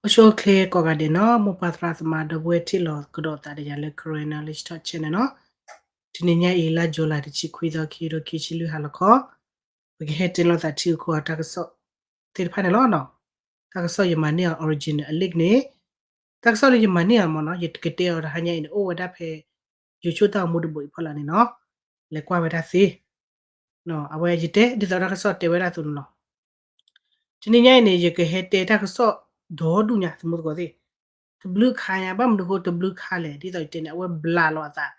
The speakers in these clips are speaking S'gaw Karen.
အိၣ်ဆူၣ်အိၣ်ချ့ကိးဂၤဒဲးနီၤ, မိၢ်ပၢ်သရၣ်သမါဒီပုၢ်ဝဲၢ်ထံၣ်လိာ်ကဒီးသးဒီးယၤလၢ Karen Knowledge Talk Channel နီၤ. တနံၤညါအံၤ လါ July တဆံခွံသီ ခံကထိခံဆံလွံၢ် ဟါလီၤခီ, ပကဟဲတဲလိာ်သးထံဂုၤကီၢ်ဂၤတၢ်ကစီၣ်သ့ၣ်တဖၣ်န့ၣ်လီၤ. တၢ်ကစီၣ်ယမၤန့ၢ်အီၤ original အ link န့ၣ်, တၢ်ကစီၣ်လၢယမၤန့ၢ်အီၤမ့ၢ်နီၤ, ယကတဲအီၤတဟါညါအံၤန့ၣ် အိၣ်ဝဲဒၣ်ဖဲ YouTube တၢ်ဂီၤမူတဘိအံၤဖီလာ်န့ၣ်နီၤ, လဲၤကွၢ်ဝဲဒၣ်သ့. အဝဲယတဲဒ်သိးတၢ်ကစီၣ်တဲဝဲဒၣ်အသိးန့ၣ်လီၤ. တနံၤညါအံၤန့ၣ် ယကဟဲတဲတၢ်ကစီၣ်ဒီဒူၣ်ညါ သမူသကိးသ့ၣ်, တဘျုးခါညါ, ဘၣ်မနုၤဃိတဘျုးခါလဲၣ်, ဒ်သိးယတဲန့ၣ် အဝဲဘျးလိာ်အသး,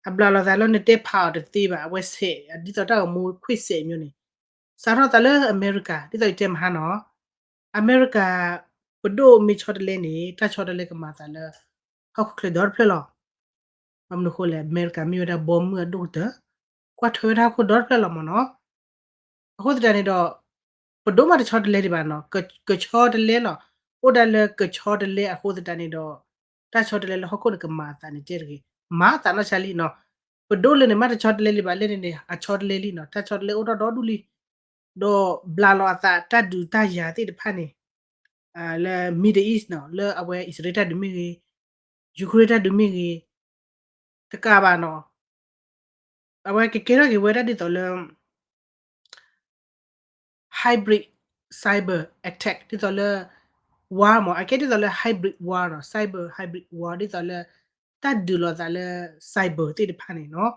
အဘျးလိာ်သးလၢနတဲဖးအီၤတသ့ဘၣ်, အဝဲဆဲး ဒ်သိးတၢ်ဂီၤမူခွံဆဲး မျိုးန့ၣ်, စးထီၣ်သးလၢအမဲရကၤ ဒ်သိးယတဲမဟါနီၤ, အမဲရကၤ ပဒိၣ်မ့ၢ်ဆီတလဲန့ၣ် တၢ်ဆီတလဲကမၤသးလၢ ဟီၣ်ခိၣ်ချၢဒီတဖျၢၣ်လီၤ. ဘၣ်မနုၤဃိလဲၣ်, အမဲရကၤမ့ၢ်ဝဲဒၣ်ဘီမုၢ်အဒိၣ်ကတၢၢ်, ကွၢ်ထွဲဝဲဒၣ်ဟီၣ်ခိၣ်ဒီတဖျၢၣ်လီၤမ့ၢ်နီၤ. အဃိသတးန့ၣ်ဒီး ပဒိၣ်မးတဆီတလဲဒံးဘၣ်နီၤ, ကဆီတလဲလီၤ. အိၣ်ဒၣ်လၢကဆီတလဲအဃိသတးန့ၣ်ဒီး တၢ်ဆီတလဲလၢဟီၣ်ခိၣ်န့ၣ်ကမၤအသးန့ၣ်တဲတဂ့ၤ, မၤအသးနီၢ်ဆါလံနီၤ. ပဒိၣ်လၢန့ၣ် မ့ၢ်တဆီတလဲလံဘၣ်လဲၣ်န့ၣ်န့ၣ် အဆီတလဲလံနီၤ, တၢ်ဆီတလဲအိၣ်ထီၣ်ဒီဒူၣ်လံ. ဒီးဘျးလိာ်အသးတၢ်ဒုးတၢ်ယၤသ့ၣ်တဖၣ်န့ၣ် လၢ Middle East နီၤ, လၢအဝဲအံၣ်စရ့လးတၢ်ဒုးမ့ၢ်ဂ့ၤ, Ukraine တၢ်ဒုးမ့ၢ်ဂ့ၤ, တကးဘၣ်နီၤ, အဝဲကကဲထီၣ်က့ၤဝဲဒၣ်ဒ်သိးလၢ hybrid cyber attack ဒ်သိးလၢ war မ့ၢ်, အကဲဒ်သိးလၢ hybrid war နီၤ, cyber hybrid war ဒ်သိးလၢ တၢ်ဒုးလိာ်သးလၢ cyber သ့ၣ်တဖၣ်န့ၣ်နီၤ.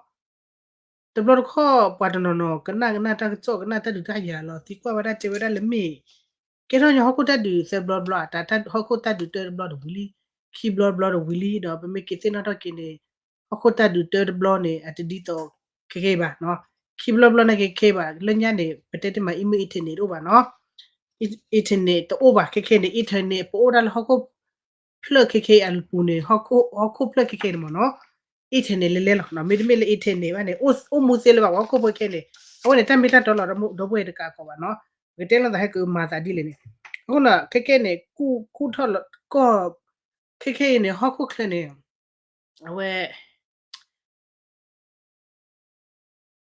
တဘျီတခီၣ် ပှၤတနီၤနီၤ ကနၣ်ကနၣ်တၢ်ကစီၣ် ကနၣ်တၢ်ဒုးတၢ်ယၤလီၤ သံကွၢ်ဝဲဒၣ်တဲဝဲဒၣ်လၢမ့ၢ် ကဲထီၣ်ညီဟီၣ်ခိၣ်တၢ်ဒုးသၢဘျီတဘျီ အတၢ်ဟီၣ်ခိၣ်တၢ်ဒုးတၢတဘျီတဝံၤလံ, ခံဘျီတဘျီတဝံၤလံ ဒီးပမ့ၢ်က့ၤသ့ၣ်နီၣ်ထီၣ်က့ၤန့ၣ် ဟီၣ်ခိၣ်တၢ်ဒုးတၢတဘျီန့ၣ် အတဒ်သိးခဲခဲအံၤဘၣ်နီၤ. ခံဘျီတဘျီန့ၣ်က့ၤခဲဘၣ် လၢညါန့ၣ် ပတဲတ့ၢ်မး အံၤမ့ၢ် internet တအိၣ်ဘၣ်နီၤ. internet တအိၣ်ဘၣ် ခဲခဲန့ၣ် internet ပအိၣ်ဒၣ်လၢဟီၣ်ခိၣ်ဖျၢၣ်ခဲခဲအံၤအပူၤန့ၣ် ဟီၣ်ခိၣ်ဖျၢၣ်ခဲခဲန့ၣ်မ့ၢ်နီၤ internet လဲၤလဲၤလီၤ. မ့တမ့ၢ်လၢ internet ဘၣ်န့ၣ် အိၣ်မူသ့လၢၤဘၣ် ပှၤဟီၣ်ခိၣ်ဖိခဲန့ၣ် အဝဲန့ၣ်တၢ်မ့ၢ်တၢ်တီလီၤ ဒီပုၢ်ဝဲၢ်တကးကီးဘၣ်နီၤ. ပကတဲလိာ်သးဟဲကမၤသးဒ်လဲၣ်န့ၣ် အဃိန့ၣ် ခဲခဲန့ၣ် ကူၣ်ထီၣ်လီၤကီၢ် ခဲခဲအံၤန့ၣ် ဟီၣ်ခိၣ်ချၢန့ၣ် အဝဲ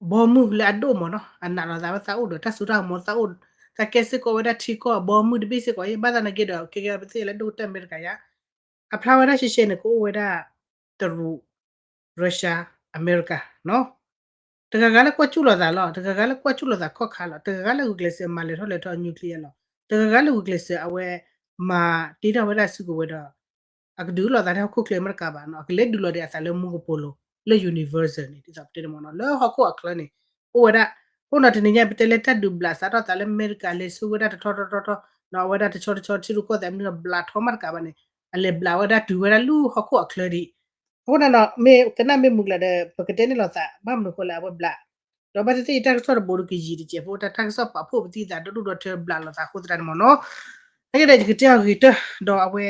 ဘီမုၢ်လၢအဒိၣ်မ့ၢ်နီၤ အနာ်လီၤသးဝဲသးအိၣ်ဒီး တၢ်စိတၢ်ကမီၤသးအိၣ် သးကဲစ့ၢ်ကီးဝဲဒၣ်ထံကီၢ်အဘီမုၢ်တဘ့ၣ်စ့ၢ်ကီး ဘၣ်သနာ်က့ဒီး ခဲကဲပသ့ၣ်လၢဒိၣ်ကတၢၢ်အမဲရကၤယါ အဖျါဝဲဒၣ်ရှဲရှဲန့ၣ် ကအိၣ်ဝဲဒၣ် တရူး Russia အမဲရကၤနီၤ တဂၤဂၤလၢကွၢ်စူၣ်လိာ်သးလီၤ တဂၤဂၤလၢကွၢ်စူၣ်လိာ်သးခီၣ်ခါလီၤ တဂၤဂၤလၢဂုာ်ကျဲးစၢးမၤလဲၤထီၣ်လဲၤထီၣ် nuclear လီၤ တဂၤဂၤလၢဂုာ်ကျဲးစၢးအဝဲ မၤတ့ထီၣ်ဝဲဒၣ်စုကဝဲၤဒီး အကဒုးလိာ်သးလၢဟီၣ်ခိၣ်ချၢအမဲရကၤဘၣ်နီၤ အကလဲၤဒုးလိာ်ဒံးအသးလၢမူကပိာ်လိၤ လၢ universal န့ၣ် ဒ်သိးပတဲန့ၣ်မ့ၢ်နီၤ လၢဟီၣ်ခိၣ်အချၢန့ၣ် အိၣ်ဝဲဒၣ် အဃိနီၤ တနံၤညါပတဲလၢတၢ်ဒုးဘျးစးထီၣ်သးလၢအမဲရကၤလဲၤဆူဝဲဒၣ်တထီထီထီထီ ဒီးအဝဲဒၣ်တဆီတဆီထံရူၢ်ကီၢ်သဲးမနုၤဘျးထီမးတကးဘၣ်န့ၣ် အလဲၤဘျးဝဲဒၣ်တုၤဝဲဒၣ်လၢဟီၣ်ခိၣ်အချၢဒံး အဃိန့ၣ်နီၤ မ့ၢ်ကနၣ်မ့ၢ်မုာ်ကလာ်ဒီး ပကတဲန့ၢ်လိာ်သး ဘၣ်မနုၤဃိလဲၣ် အဝဲဘျး ဒီးဘၣ်သ့ၣ်သ့ၣ်အံၤ တၢ်ကစီၣ်တဘိးဒီးကယံာ်တစဲးဖိ တၢ်ကစီၣ်ပာ်ဖှိၣ်ပသံသးဒီဒူၣ်ဒီထၢဘျးလိာ်သးအဃိသတးန့ၣ်မ့ၢ်နီၤ နာ်က့ဒီး ယကတဲအီၤဂ့ၤတၢၢ် ဒီးအဝဲ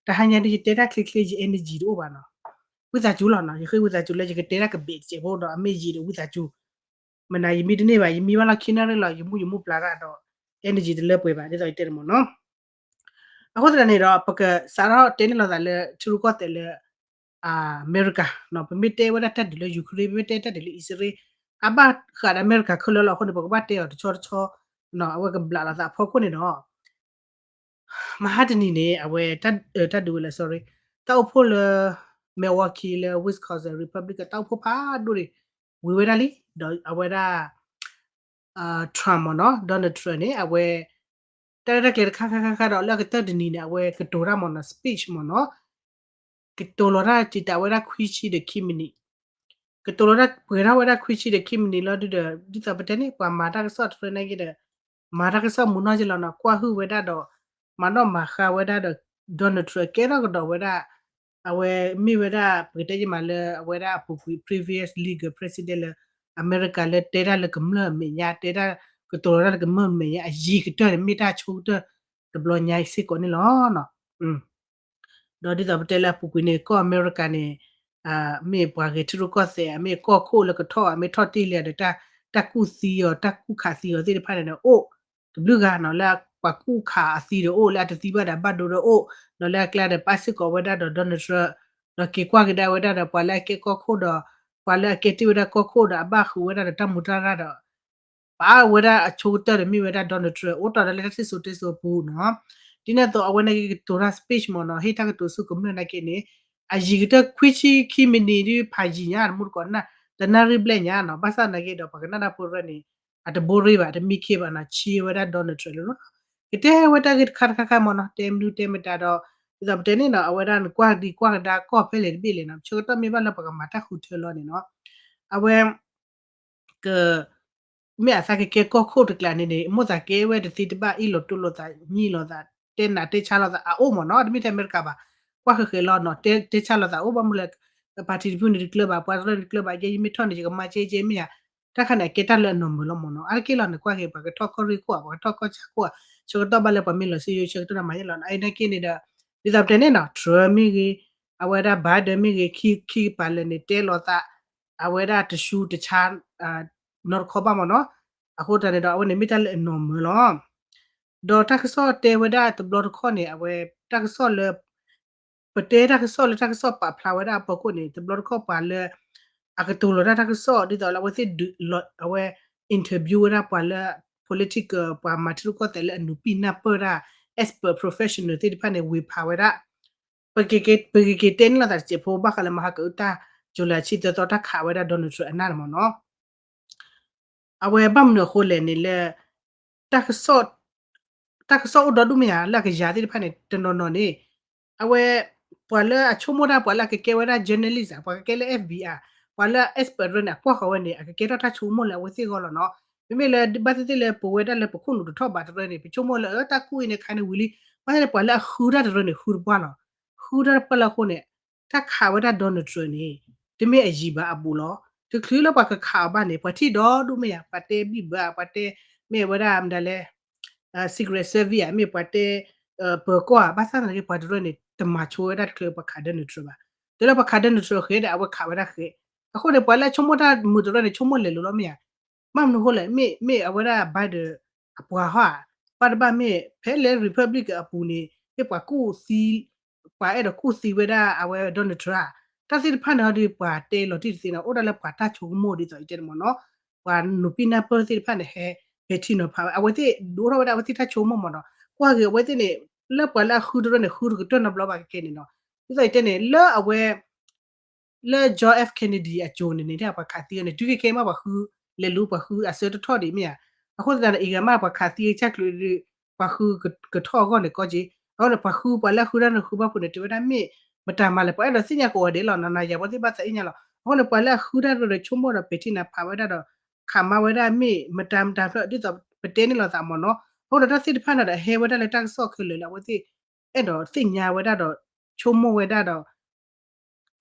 တဟါညါဒ်ယတဲတၢ်ချ့ချ့ ယ energy တအိၣ်ဘၣ်နီၤ ဝံသးစူၤလီၤနီၤ ယဃ့ဝံသးစူၤလၢယကတဲတၢ်ကဘဲးတစဲးဖိဒီးအမ့ၢ်ယံာ်ဒီးဝံသးစူၤ မနၤယမံတန့ၢ်ဘၣ် ယမံဘၣ်လီၤခံနၣ်ရံၣ်လီၤ ယမူယမူပျၢ်တၢ်ဒီး energy တလၢပှဲၤဘၣ် ဒ်သိးယတဲန့ၣ်မ့ၢ်နီၤ အဃိသတးန့ၣ်ဒီး ပကစးထီၣ်တဲန့ၢ်လိာ်သးလၢထံရူၢ်ကီၢ်သဲးလၢ အမဲရကၤ ပမ့ၢ်တဲဝဲဒၣ်တၢ်ဒုးလၢ Ukraine ပမ့ၢ်တဲတၢ်ဒုးလၢအံၣ်စရ့လး အဘၣ်ဃးဒီးအမဲရကၤခဲလၢာ်လီၤအဃိန့ၣ် ပကဘၣ်တဲအီၤတဆီတဆီ အဝဲကဘျးလိာ်သးအဖီခိၣ်န့ၣ်ဒီး မဟါတနံၤန့ၣ် အဝဲ တၢ်ဒုးဝဲလၢ sorry တၢ်အိၣ်ဖှိၣ်လၢ Milwaukee လၢ Wisconsin Republican တၢ်အိၣ်ဖှိၣ်ဖးဒိၣ်န့ၣ် ဝံၤဝဲဒၣ်လံ ဒီးအဝဲဒၣ် Trump မ့ၢ်နီၤ Donald Trump န့ၣ် အဝဲ တၢ်ရဲၣ်တၢ်ကျဲၤတခါခါခါခါဒီး လၢအကတၢၢ်တနံၤန့ၣ် အဝဲကတိၤတၢ်မ့ၢ်နီၤ speech မ့ၢ်နီၤ ကတိၤလီၤတၢ်တံာ်တာ်ဝဲဒၣ်ခွံဆံဒီးခံမံးနံး ကတိၤလီၤတၢ်ပှဲၤထီၣ်ဝဲဒၣ်ခွံဆံဒီးခံမံးနံးလီၤဒုဒီး ဒ်သိးပတဲန့ၣ် ပှၤမၤတၢ်ကစီၣ်တရၢန့ၣ်က့ဒီး မၤတၢ်ကစီၣ်မူနီၢ်က့လီၤနီၤ ကွၢ်ဟုၣ်ဝဲဒၣ်ဒီး မၤနီၣ်မၤဃါဝဲဒၣ်ဒီး Donald Trump ကဲထီၣ်ကဒီးဝဲဒၣ် အဝဲမ့ၢ်ဝဲဒၣ် ပကတဲယမးလၢ အဝဲဒၣ်အပူၤကွံာ် previous legal president လၢ အမဲရကၤလၢတဲတၢ်လၢကမျၢၢ်အမဲာ်ညါ တဲတၢ်ကတိၤလီၤတၢ်လၢကမျၢၢ်အမဲာ်ညါ အယံၤကတၢၢ်န့ၣ် မ့ၢ်တၢ်ဆိကတၢၢ်တဘျီညါအံၤစ့ၢ်ကီးန့ၣ်လီၤ. ဒီးဒ်သိးပတဲလၢအပူၤကွံာ်န့ၣ် ကီၢ်အမဲရကၤန့ၣ် မ့ၢ်ပှၤဂဲၤထံရူၢ်ကီၢ်သဲး မ့ၢ်ကီၢ်ခိၣ်လၢကထီၣ် မ့ၢ်ထီၣ်တ့ၢ်လံဒီး တၢ်ကူၣ်သံအီၤ တၢ်ကူၣ်ခးသံအီၤသ့ၣ်တဖၣ်န့ၣ်ဒီး အိၣ်တဘျုးဂၤနီၤ လၢပှၤကူၣ်ခးအသံဒီးအိၣ် လၢအတသံဘၣ်ဒီးအဘၣ်ဒိဒီးအိၣ် ဒီးလၢအကျါဒီးပာ်စ့ၢ်ကီးဝဲဒၣ်ဒီး Donald Trump ဒီးက့ၤကွၢ်ကဒါဝဲဒၣ်ဒီးပှၤလၢအကဲကီၢ်ခိၣ်ဒီး ပှၤလၢအကဲတ့ၢ်ဝဲဒၣ်ကီၢ်ခိၣ်ဒီးအဘၣ်ဃုာ်ဝဲဒၣ်ဒီးတၢ်မူတၢ်ရၢ်ဒီး ပာ်ဝဲဒၣ်အဆိကတၢၢ်ဒီးမ့ၢ်ဝဲဒၣ် Donald Trump အိၣ်တီၢ်ဒီးလၢတၢ်စံၣ်စိၤတဲစိၤအပူၤနီၤ. ဒ်န့ၣ်အသိး အဝဲန့ၣ်ကတိၤတၢ် speech မ့ၢ်နီၤ, ဟ့ၣ်တၢ်ကတိၤဆူကမျၢၢ်နာ်က့န့ၣ် အယံာ်ကတၢၢ်ခွံဆံခံမံးနံးဒုး ဖးယံာ်ညါ တမူတကိး တနၣ်ရံၣ်ဘျဲၣ်ညါနီၤ. ဘၣ်ဆၣ်သနာ်က့ဒီး ပှၤကနၣ်တၢ်ဖိတရၢၣ်န့ၣ် အတဘိရ့ဘၣ် တမံခ့ဘၣ်နီၤ, ဆံးဝဲဒၣ် Donald Trump လီၤလီၤ. ကတဲဝဲတၢ်ဂ့ၢ်တခါတခါခါမ့ၢ်နီၤ, တဲမနုၤတဲမတၤဒီး ဒ်သိးပတဲန့ၣ်နီၤ, အဝဲဒၣ်နကွၢ်ဒံကွၢ်ကဒါ ကီၢ်ဖဲလဲၣ်တဘ့ၣ်လဲၣ်နီၤ, ဆၢကတီၢ်မ့ၢ်ဘၣ်လၢပှၤကမၤတၢ်ဃုထၢလီၤန့ၣ်နီၤ, အဝဲ က မ့ၢ်အသးကကဲကီၢ်ခိၣ်တကျးန့ၣ်န့ၣ် မိၣ်သးကဲဝဲတသ့တဘၣ် အ့ၣ်လိာ်တိၢ်လိာ်သး ညံလိာ်သး တဲနးတဲဆါလိာ်သးအအိၣ်မ့ၢ်နီၤ, တမ့ၢ်ထဲအမဲရကၤဘၣ်, ကွၢ်ဃဲၤဃဲၤလီၤနီၤ, တဲ တဲဆါလိာ်သးအိၣ် ဘၣ်မနုၤလဲၣ်, ပၣ်တံၣ်တဖုန့ၣ်တကျၢၤဘၣ်, ပှၤတရၢၣ်န့ၣ်တကျၢၤဘၣ်, ယဲယမ့ၢ်ထီၣ်န့ၣ် ယကမၤကဲကဲမ့ၢ်ဧါ, တၢ်ခါန့ၣ် အကဲတၢ်လၢအနီၢ်မုာ်လီၤမ့ၢ်နီၤ, အါတက့ၢ်လီၤန့ၣ် ကွၢ်က့ၤ ပှၤကထီၣ်ကီၢ်ရ့ၣ်ခိၣ်ဧါ, ပှၤကထီၣ်ကီၢ်ဆၣ်ခိၣ်ဧါ, ဆၢကတီၢ်ဘၣ်လၢပှၤမ့ၢ်လီၤစ့ယိ ဆၢကတီၢ်န့ၣ်မၤယဲလီၤ, အအံၤနာ်က့န့ၣ်ဒီး ဒ်သိးပတဲန့ၣ်နီၤ Trump မ့ၢ်ဂ့ၤ, အဝဲဒၣ် Biden မ့ၢ်ဂ့ၤ, ခံ ခံကပၤလၢာ်န့ၣ် တဲလိာ်သး အဝဲဒၣ်တဆူတဆါ နီတခီဘၣ်မ့ၢ်နီၤ, အဃိသတးန့ၣ်ဒီး အဝဲန့ၣ်မ့ၢ်တၢ်လၢအနီၢ်မုာ်လီၤ. ဒီးတၢ်ကစီၣ်တဲဝဲဒၣ်တဘျီတခီၣ်န့ၣ် အဝဲတၢ်ကစီၣ်လၢ ပတဲတၢ်ကစီၣ်လၢတၢ်ကစီၣ်ပာ်ဖျါဝဲဒၣ်အဖီခိၣ်န့ၣ် တဘျီတခီၣ်ပှၤလၢ အကတိၤလီၤတၢ်တၢ်ကစီၣ် ဒ်သိးလၢအဝဲသ့ၣ်ဒုးလီၤ အဝဲ interview ဝဲဒၣ်ပှၤလၢ political ပှၤမၤထံရူၢ်ကီၢ်သဲးလၢအနုာ်ပံၢ်နၢ်ပၢၢ်တၢ် expert professional သ့ၣ်တဖၣ်န့ၣ် ဝ့ၤဖးဝဲဒၣ် ပကက့ၤတဲန့ၢ်လိာ်သးတစဲးဖိ ဘၣ်ဃးလၢမဟါကအုၣ်တၢ် July ဆံသၢသီ တၢ်ခးဝဲဒၣ် Donald Trump အနၢ်န့ၣ်မ့ၢ်နီၤ. အဝဲဘၣ်မနုၤအဃိလဲၣ်န့ၣ်လၢ တၢ်ကစီၣ် တၢ်ကစီၣ်အိၣ်ဒီဒူၣ်မ့ၢ်ဧါ လၢအကယၤသ့ၣ်တဖၣ်န့ၣ် တနီၤနီၤန့ၣ် အဝဲ ပှၤလၢအဆိကမိၣ်တၢ် ပှၤလၢအကကဲဝဲဒၣ် journalist ဧါ ပှၤကကဲလၢ F B I ပှၤလၢ expert တရၢၣ်န့ၣ် အကွၢ်ဃီၤဝဲန့ၣ် အကကဲထီၣ်တၢ်ဆိကမိၣ်လၢအဝဲသ့ၣ်အဂီၢ်လီၤနီၤ. မ့မ့ၢ်လၢဘၣ်သ့ၣ်သ့ၣ်လၢပဝဲဒၣ်လၢပခိၣ်နူာ်တထီၣ်ဘးတရၢၣ်န့ၣ် ပဆိကမိၣ်လၢ အၢ တၢ်ကူၣ်အံၤန့ၣ်ခါန့ၣ်ဝံၤလံ, ဘၣ်ဆၣ်န့ၣ် ပှၤလၢအဃုတၢ်တရၢၣ်န့ၣ် ဃုတပှၢ်လီၤ. ဃုတၢ်တပှၢ်လီၤအဃိန့ၣ် တၢ်ခးဝဲဒၣ် Donald Trump န့ၣ် တမ့ၢ်အယံာ်ဘၣ်အဘူးလီၤ. တချုးလၢပှၤကခးအီၤဘၣ်န့ၣ် ပှၤထံၣ်ဒီဒူၣ်မ့ၢ်ဧါ, ပှၤတဲဘံၣ်ဘၢ ပှၤတဲမ့ၢ်ဝဲဒၣ်မတၤလဲၣ် Secret Service ဧါ မ့ၢ်ပှၤတဲ ပၢၤကီၢ်ဧါ, ဘၣ်ဆၣ်သနာ်က့ ပှၤတရၢၣ်န့ၣ် တမၤဆိဝဲဒၣ်တချုးပှၤခး Donald Trump ဘၣ်. တုၤလၢပှၤခး Donald Trump ဃဲဒီး အဝဲခးဝဲဒၣ်ဃဲ. အဃိန့ၣ် ပှၤလၢအဆိကမိၣ်တၢ်မုာ်တရၢၣ်န့ၣ် ဆိကမိၣ်လဲၤလိၤလီၤမ့ၢ်ဧါ. ဘၣ်မနုၤအဃိလဲၣ်, မ့ၢ် မ့ၢ်အဝဲဒၣ် Biden အပှၤဟီဧါ, ဘၣ်တဘၣ်မ့ၢ် ဖဲလၢ Republican အပူၤန့ၣ် မ့ၢ်ပှၤကူၣ်သံ ပှၤအဲၣ်ဒိးကူၣ်သံဝဲဒၣ်အဝဲ Donald Trump ဧါ. တၢ်သ့ၣ်တဖၣ်န့ၣ်ဟီဒုး ပှၤတဲလီၤတံၢ်တသ့နီၤ, အိၣ်ဒၣ်လၢပှၤတၢ်ဆိကမိၣ်ဒ်သိးယတဲန့ၣ်မ့ၢ်နီၤ, ပှၤနုာ်ပံၢ်နၢ်ပၢၢ်သ့ၣ်တဖၣ်န့ၣ် ဟဲပဲာ်ထံနီၤဖးဝဲ အဝဲသ့ၣ်ဒုးအိၣ်ထီၣ်ဝဲဒၣ်အဝဲသ့ၣ်တၢ်ဆိကမိၣ်မ့ၢ်နီၤ, ကွၢ်က့ၤအဝဲသ့ၣ်န့ၣ် လၢပှၤလၢအဃုတရၢၣ်န့ၣ် ဃုတကတၢၢ်နီတဘျီဘၣ်ကကဲန့ၣ်နီၤ, ဒ်သိးယတဲန့ၣ် လၢအဝဲ လၢ John F Kennedy အစိၤန့ၣ်န့ၣ် ပှၤခးသံအီၤန့ၣ် တုၤခဲခဲအံၤမ့ၢ်ပှၤဃုလဲၤလူၤ ပှၤဃုအဆၢတထီၣ်ဒံးမ့ၢ်ဧါ. အဃိသတးန့ၣ် အံၤဂၤမးပှၤခးသံအကစၢ်ကျိၤဒုး ပှၤဃုကထီၣ်အဂီၢ်န့ၣ်ကီက့ၤ, အဃိန့ၣ် ပှၤဃုပှၤလၢအဃုတၢ်န့ၣ်ဃုဘၣ်ဖုးန့ၣ် တဲဝဲဒၣ်မ့ၢ် မတၤမၤလဲၣ် ပှၤအဲၣ်ဒိးသ့ၣ်ညါကဝီၤဒဲးလီၤနီၤ, နၤယၤဝဲသ့ၣ်ဘၣ်သးအ့ၣ်ညါလီၤ. အဃိန့ၣ် ပှၤလၢအဃုတၢ်တရၢၣ်န့ၣ် ဆိကမိၣ်ဒီးပဲာ်ထံနီၤဖးဝဲဒၣ်ဒီး ခးမၤဝဲဒၣ်မ့ၢ်မတၤမတၤဖျၢၣ် ဒ်သိးပတဲန့ၣ်လိာ်သးမ့ၢ်နီၤ. အဃိန့ၣ် တၢ်သ့ၣ်တဖၣ်န့ၣ်ဒီး အဟဲဝဲဒၣ်လၢတၢ်ကစီၣ်ခဲလၢာ်လၢအဝဲသ့ၣ် အဲၣ်ဒိးသ့ၣ်ညါဝဲဒၣ်ဒီး ဆိကမိၣ်ဝဲဒၣ်ဒီး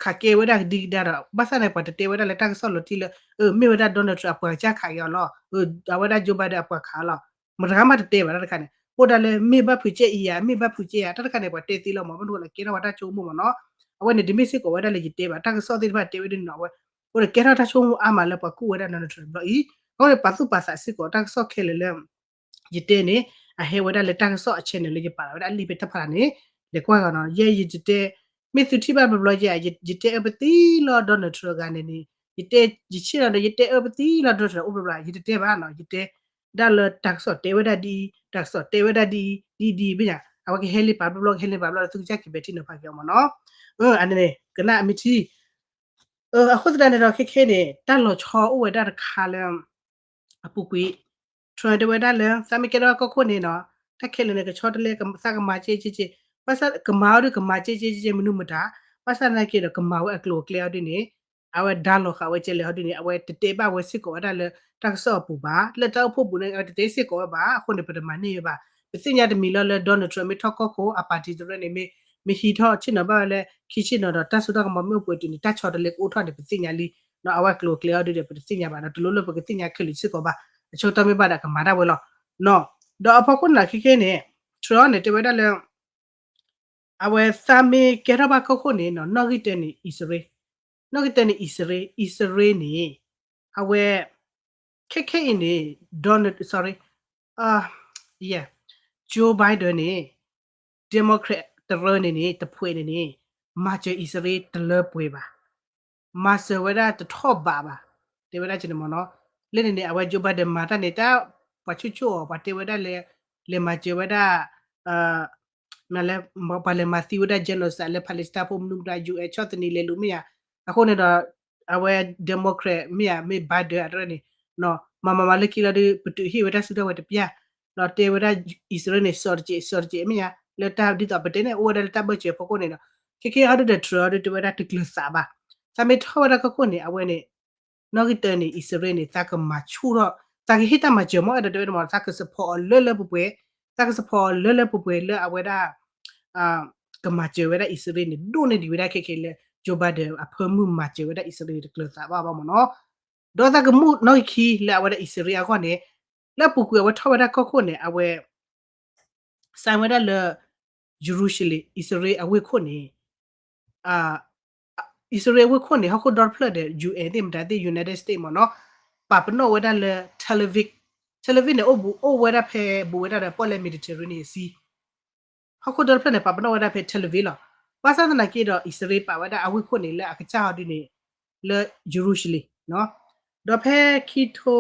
ခးကဲဝဲဒၣ်ကဒံကဒါဒီး ဘၣ်ဆၣ်န့ၣ် ပှၤတတဲဝဲဒၣ်လၢတၢ်ကစီၣ်လီၤတံၢ်လၢ မ့ၢ်ဝဲဒၣ် Donald Trump အပှၤကစၢ်ခးက့ၤအီၤလီၤ, အဝဲဒၣ် Joe Biden အပှၤခးအီၤလီၤ, မတဂၤမးတတဲဘၣ်တၢ်တခါန့ၣ်, အိၣ်ဒၣ်လၢမ့ၢ်ဘၣ်ဖုးကဲအံၤဧါ, မ့ၢ်ဘၣ်ဖုးကဲဧါ, တၢ်တခါန့ၣ် ပှၤတဲသ့လီၤမ့ၢ် ဘၣ်မနုၤလဲၣ် ကဲထီၣ်ပှၤတၢ်ဆိကမိၣ်မ့ၢ်နီၤ. အဝဲန့ၣ်တမ့ၢ်စ့ၢ်ကီးဝဲဒၣ်လၢယတဲဘၣ် တၢ်ကစီၣ်သ့ၣ်တဖၣ်တဲဝဲဒၣ်နီၤ, အဝဲ အိၣ်ဒီးကဲထီၣ်တၢ်ဆိကမိၣ်အါမးလၢပှၤကူၣ်ဝဲဒၣ် Donald Trump တဘျီအံၤ, အဃိန့ၣ် ပာ်သူၣ်ပာ်သးစ့ၢ်ကီးတၢ်ကစီၣ်ခဲလၢာ်လၢ ယတဲန့ၣ် အဟဲဝဲဒၣ်လၢတၢ်ကစီၣ်အ channel လၢယပာ်လီၤဝဲဒၣ်လံာ်ဖဲတဖၣ်န့ၣ် လဲၤကွၢ်ဂီၤနီၤ. ယဲယတတဲ မ့ၢ်သုထံၣ်ဘၣ်ဘျီဘျီယဲ ယတဲအၢပသံလီၤ Donald Trump ဂၤန့ၣ်န့ၣ်, ယတဲ ယဆ့ၣ်နီၤဒီး ယတဲအၢပသံလီၤ Donald Trump အိၣ်ဘျီဘျီ ယတတဲဘၣ်နီၤ, ယတဲဒၣ်လၢတၢ်ကစီၣ်တဲဝဲဒၣ်ဒ်အံၤ တၢ်ကစီၣ်တဲဝဲဒၣ်ဒ်အံၤ ဒ်ဒ်မ့ၢ်ညါ အဝဲကဟဲလံပာ်ဘျီဘျီ ကဟဲလံပာ်ဘျီဒီး သုကစၢ်က့ၤပဲာ်ထံနီၤဖးက့ၤအီၤမ့ၢ်နီၤ. အန့ၣ်န့ၣ် ကနၣ်အမ့ၢ်ထံ အဃိသတးန့ၣ်ဒီး ခဲခဲန့ၣ် တၢ်လီၤဆီအိၣ်ဝဲဒၣ်တခါလၢ အပူၤကွံာ် Trump တဲဝဲဒၣ်လၢ သးမ့ၢ်ကဲထီၣ်ကီၢ်ခိၣ်န့ၣ်နီၤ, တၢ်ခဲလၢာ်န့ၣ် ကဆီတလဲ သးကမၤကဲကဲကဲ, ဘၣ်ဆၣ်ကမၤအီၤဒုး ကမၤကဲကဲကဲ မနုၤမတၤ, ဘၣ်ဆၣ်သနာ်က့ဒီး ကမၤဝဲအကျိၤအကျဲအီၤဒုးန့ၣ် အဝဲဒါလီၤဃာ်ဝဲကဲလဲၣ်အီၤဒုးန့ၣ် အဝဲတတဲဘၣ်ဝဲစ့ၢ်ကီးဝဲဒၣ်လၢ တၢ်ကစီၣ်အပူၤဘၣ်, လၢတၢ်အိၣ်ဖှိၣ်ပူၤန့ၣ် အဝဲတတဲစ့ၢ်ကီးဝဲဘၣ်, အဃိန့ၣ် ပတမၤန့ၢ်ဝဲဘၣ်. ပသ့ၣ်ညါတမံၤလီၤလၢ Donald Trump မ့ၢ်ထီၣ်ကီၢ်ခိၣ် အပၣ်တံၣ်တရၢၣ်န့ၣ် မ့ၢ် မ့ၢ်ဟံးထီၣ်ဆ့ၣ်နီၤဘၣ်ဝဲလၢ ခံဆ့ၣ်နီၤဒီး တၢ်စိတၢ်ကမီၤမ့ၢ်အိၣ်ပှဲၤတုၤန့ၣ် တၢ်ဆီတလဲကအိၣ်ထီၣ်န့ၣ် ပသ့ၣ်ညါလံ. အဝဲကျိၤအကျဲအီၤဒုးဒီး ပတသ့ၣ်ညါဘၣ်ဒီး တလိၣ်လၢပကသ့ၣ်ညါခဲလၢာ်စ့ၢ်ကီးဘၣ်. အဆိကတၢၢ်မ့ၢ်ဘၣ်ဒီးကမၤတၢ်ဝဲလီၤ. ဒီးအဖီခိၣ်န့ၣ်ခဲခဲန့ၣ် Trump န့ၣ် တဲဝဲဒၣ်လၢ အဝဲသးမ့ၢ်ကဲထီၣ်ဘၣ်ကီၢ်ခိၣ်န့ၣ်နီၤ နီၣ်ဂံၢ်တၢန့ၣ် အံၣ်စရ့လး, နီၣ်ဂံၢ်တၢန့ၣ် အံၣ်စရ့လး, အံၣ်စရ့လးန့ၣ် အဝဲ ခဲခဲအံၤန့ၣ် Donald, sorry, ယဲ Joe Biden န့ၣ် Democrat တရၢန့ၣ်န့ၣ် တဖှဲးန့ၣ်န့ၣ် မၤစၢၤအံၣ်စရ့လးတလၢပှဲၤဘၣ်, မၤစၢၤဝဲဒၣ်တထီၣ်ဘးဘၣ်, တဲဝဲဒၣ်ကန့ၣ်မ့ၢ်နီၤ. လၢန့ၣ်န့ၣ် အဝဲ Joe Biden မၤတၢ်န့ၣ် တၢ်ပှၤဆိၣ်ဆိၣ်အီၤ ပှၤတဲဝဲဒၣ်လၢ လဲၤမၤစၢၤဝဲဒၣ် မ့ၢ်လၢ ပှၤလဲၤမၤသံဝဲဒၣ် genocide လၢ Palestine ဖိမနုၤမတၤ ယူၢ်အဲၣ်ဆီၣ်သနံးလဲၤလူၤမ့ၢ်ဧါ, အဃိန့ၣ်ဒီး အဝဲ Democrat မ့ၢ်ဧါ မ့ၢ် Biden အတရၢန့ၣ် မၤမၤမၤလၢခံလီၤဒီး ပတုာ်ဟ့ၣ်ဝဲဒၣ်စုထီၣ်ဝဲတပျၢ်, ဒီးတဲဝဲဒၣ် အံၣ်စရ့လးန့ၣ် စီၤတကဲး စီၤတကဲးမ့ၢ်ဧါ, လၢတၢ်ဒ်သိးပတဲန့ၣ် အိၣ်ဝဲဒၣ်လၢတၢ်ဘၢၣ်စၢၤဖီခိၣ်န့ၣ်ဒီး ခဲကဲအံၤဒီး Trump အံၤဒီးတဲဝဲဒၣ်တကျၢၤသးဘၣ်, သးမ့ၢ်ထီၣ်ဝဲဒၣ်ကီၢ်ခိၣ်န့ၣ် အဝဲန့ၣ် နီၣ်ဂံၢ်တၢန့ၣ် အံၣ်စရ့လးန့ၣ် သးကမၤဆူၣ်ထီၣ် သးကဟ့ၣ်တၢ်မၤစၢၤမ့ၢ်အဲၣ်ဒိးတဲဝဲဒၣ်မ့ၢ် သးက support အီၤလၢလၢပှဲၤပှဲၤ, သးက support အီၤလၢလၢပှဲၤပှဲၤ လၢအဝဲဒၣ် ကမၤစၢၤဝဲဒၣ်အံၣ်စရ့လးန့ၣ် ဒိၣ်န့ၢ်ဒံးဝဲဒၣ်ခဲခဲလၢ Joe Biden အဖၢမုၢ်မၤစၢၤဝဲဒၣ်အံၣ်စရ့လးန့ၣ် တကျၢၤသးဘၣ်ဘၣ်မ့ၢ်နီၤ, ဒီးသးကမူၣ်နီၣ်ဂံၢ်ခံလၢအဝဲဒၣ်အံၣ်စရ့လးအဂီၢ်န့ၣ် လၢအပူၤကွံာ်အဝဲထီၣ်ဝဲဒၣ်ကီၢ်ခိၣ်န့ၣ် အဝဲ sign ဝဲဒၣ်လၢ Jerusalem အံၣ်စရ့လးအဝ့ၢ်ခိၣ်န့ၣ် အံၣ်စရ့လးအဝ့ၢ်ခိၣ်န့ၣ် ဟီၣ်ခိၣ်ဒီတဖျၢၣ်ဒီး ယူၢ်အဲၣ် သ့ၣ်မတၤသ့ၣ် United States မ့ၢ်နီၤ, ပာ်ပနီၣ်ဝဲဒၣ်လၢ Tel Aviv, Tel Aviv န့ၣ် အိၣ်ဘူးအိၣ်ဝဲဒၣ်ဖဲဘူးဝဲဒၣ်ဒီးပီၣ်လဲၣ် Mediterranean Sea, ဟီၣ်ခိၣ်ဒီတဖျၢၣ်န့ၣ် ပာ်ပနီၣ်ဝဲဒၣ်ဖဲ Tel Aviv လီၤ. ဘၣ်ဆၣ်သနာ်က့ဒီး အံၣ်စရ့လးပာ်ဝဲဒၣ်အဝ့ၢ်ခိၣ်န့ၣ် လၢအကစၢ်ဟီဒုန့ၣ် လၢ Jerusalem ဒီးဖဲခံထ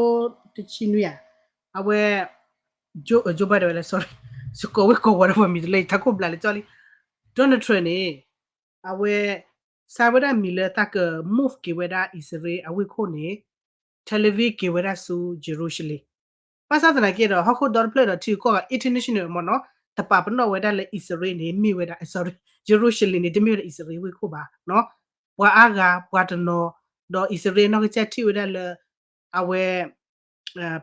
ိတဆံနွံဧါ, အဝဲ Joe Biden ဝဲလၢ sorry, ယကိးဝဲကိးဝဲဒီးပှၤမံၤတလၢယထးခိၣ်ဘျးလၢကၠီလံ, Donald Trump န့ၣ် အဝဲ sign ဝဲဒၣ်မံၤလၢသးက move က့ၤဝဲဒၣ်အံၣ်စရ့လးအဝ့ၢ်ခိၣ်န့ၣ် Tel Aviv က့ၤဝဲဒၣ်ဆူ Jerusalem, ဘၣ်ဆၣ်သနာ်က့ဒီး ဟီၣ်ခိၣ်ဒီတဖျၢၣ်ဒီးထံဂုၤကီၢ်ဂၤ international မ့ၢ်နီၤ, တပာ်ပနီၣ်ဝဲဒၣ်လၢအံၣ်စရ့လးန့ၣ် မ့ၢ်ဝဲဒၣ် sorry, Jerusalem န့ၣ် တမ့ၢ်ဝဲဒၣ်အံၣ်စရ့လးဝ့ၢ်ခိၣ်ဘၣ်, ပှၤအါဂၤ ပှၤတနီၤ, ဒီးအံၣ်စရ့လးနီၢ်ကစၢ်ထံၣ်ဝဲဒၣ်လၢ အဝဲ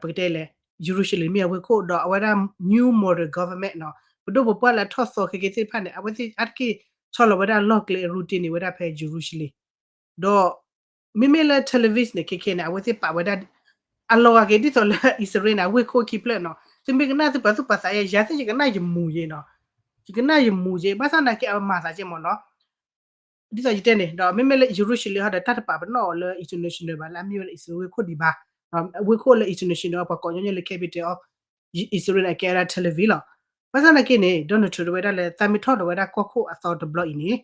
ပကတဲလဲၣ် Jerusalem မ့ၢ်အဝ့ၢ်ခိၣ် ဒီးအဝဲဒၣ် new model government နီၤ, ပဒိၣ်ပပှၢ်လၢအထီၣ်သီခဲကဲသ့ၣ်တဖၣ်န့ၣ် အဝဲသ့ၣ်အါတက့ၢ်ဆီလီၤဝဲဒၣ်အလီၢ်ကျဲအရူတ့န့ၣ်ဝဲဒၣ်ဖဲ Jerusalem, ဒီး မ့မ့ၢ်လၢ Tel Aviv န့ၣ် ခဲခဲန့ၣ် အဝဲသ့ၣ်ပာ်ဝဲဒၣ် အလီၤဂာ်က့ၤဒ်သိးလၢအံၣ်စရ့လးန့ၣ် အဝ့ၢ်ခိၣ်ခံဖျၢၣ်နီၤ, သုမ့ၢ်ကနၣ်သုပာ်သူၣ်ပာ်သးယဲ ယၤသ့ၣ်ယကနၣ်ယမူၤယဲနီၤ, ယကနၣ်ယမူၤယဲ ဘၣ်ဆၣ်သနာ်က့အဝဲမၤသးကဲမ့ၢ်နီၤ ဒ်သိးယတဲန့ၣ် ဒီးမ့မ့ၢ်လၢ Jerusalem ဟီဒီး တၢ်တပာ်ပနီၣ်အီၤလၢ international ဘၣ် လၢအမ့ၢ်ဝဲဒၣ်အံၣ်စရ့လးဝ့ၢ်ခိၣ်ဒံးဘၣ်, ဝ့ၢ်ခိၣ်လၢ international ဒီးပှၤကိးညီညီလၢ capital of Israel န့ၣ် အကဲဝဲဒၣ် Tel Aviv လီၤ. ဘၣ်ဆၣ်သနာ်က့န့ၣ် Donald Trump တဲဝဲဒၣ်လၢ သးမ့ၢ်ထီၣ်ဒီးဝဲဒၣ်ကီၢ်ခိၣ်အသီတဘျီအံၤန့ၣ်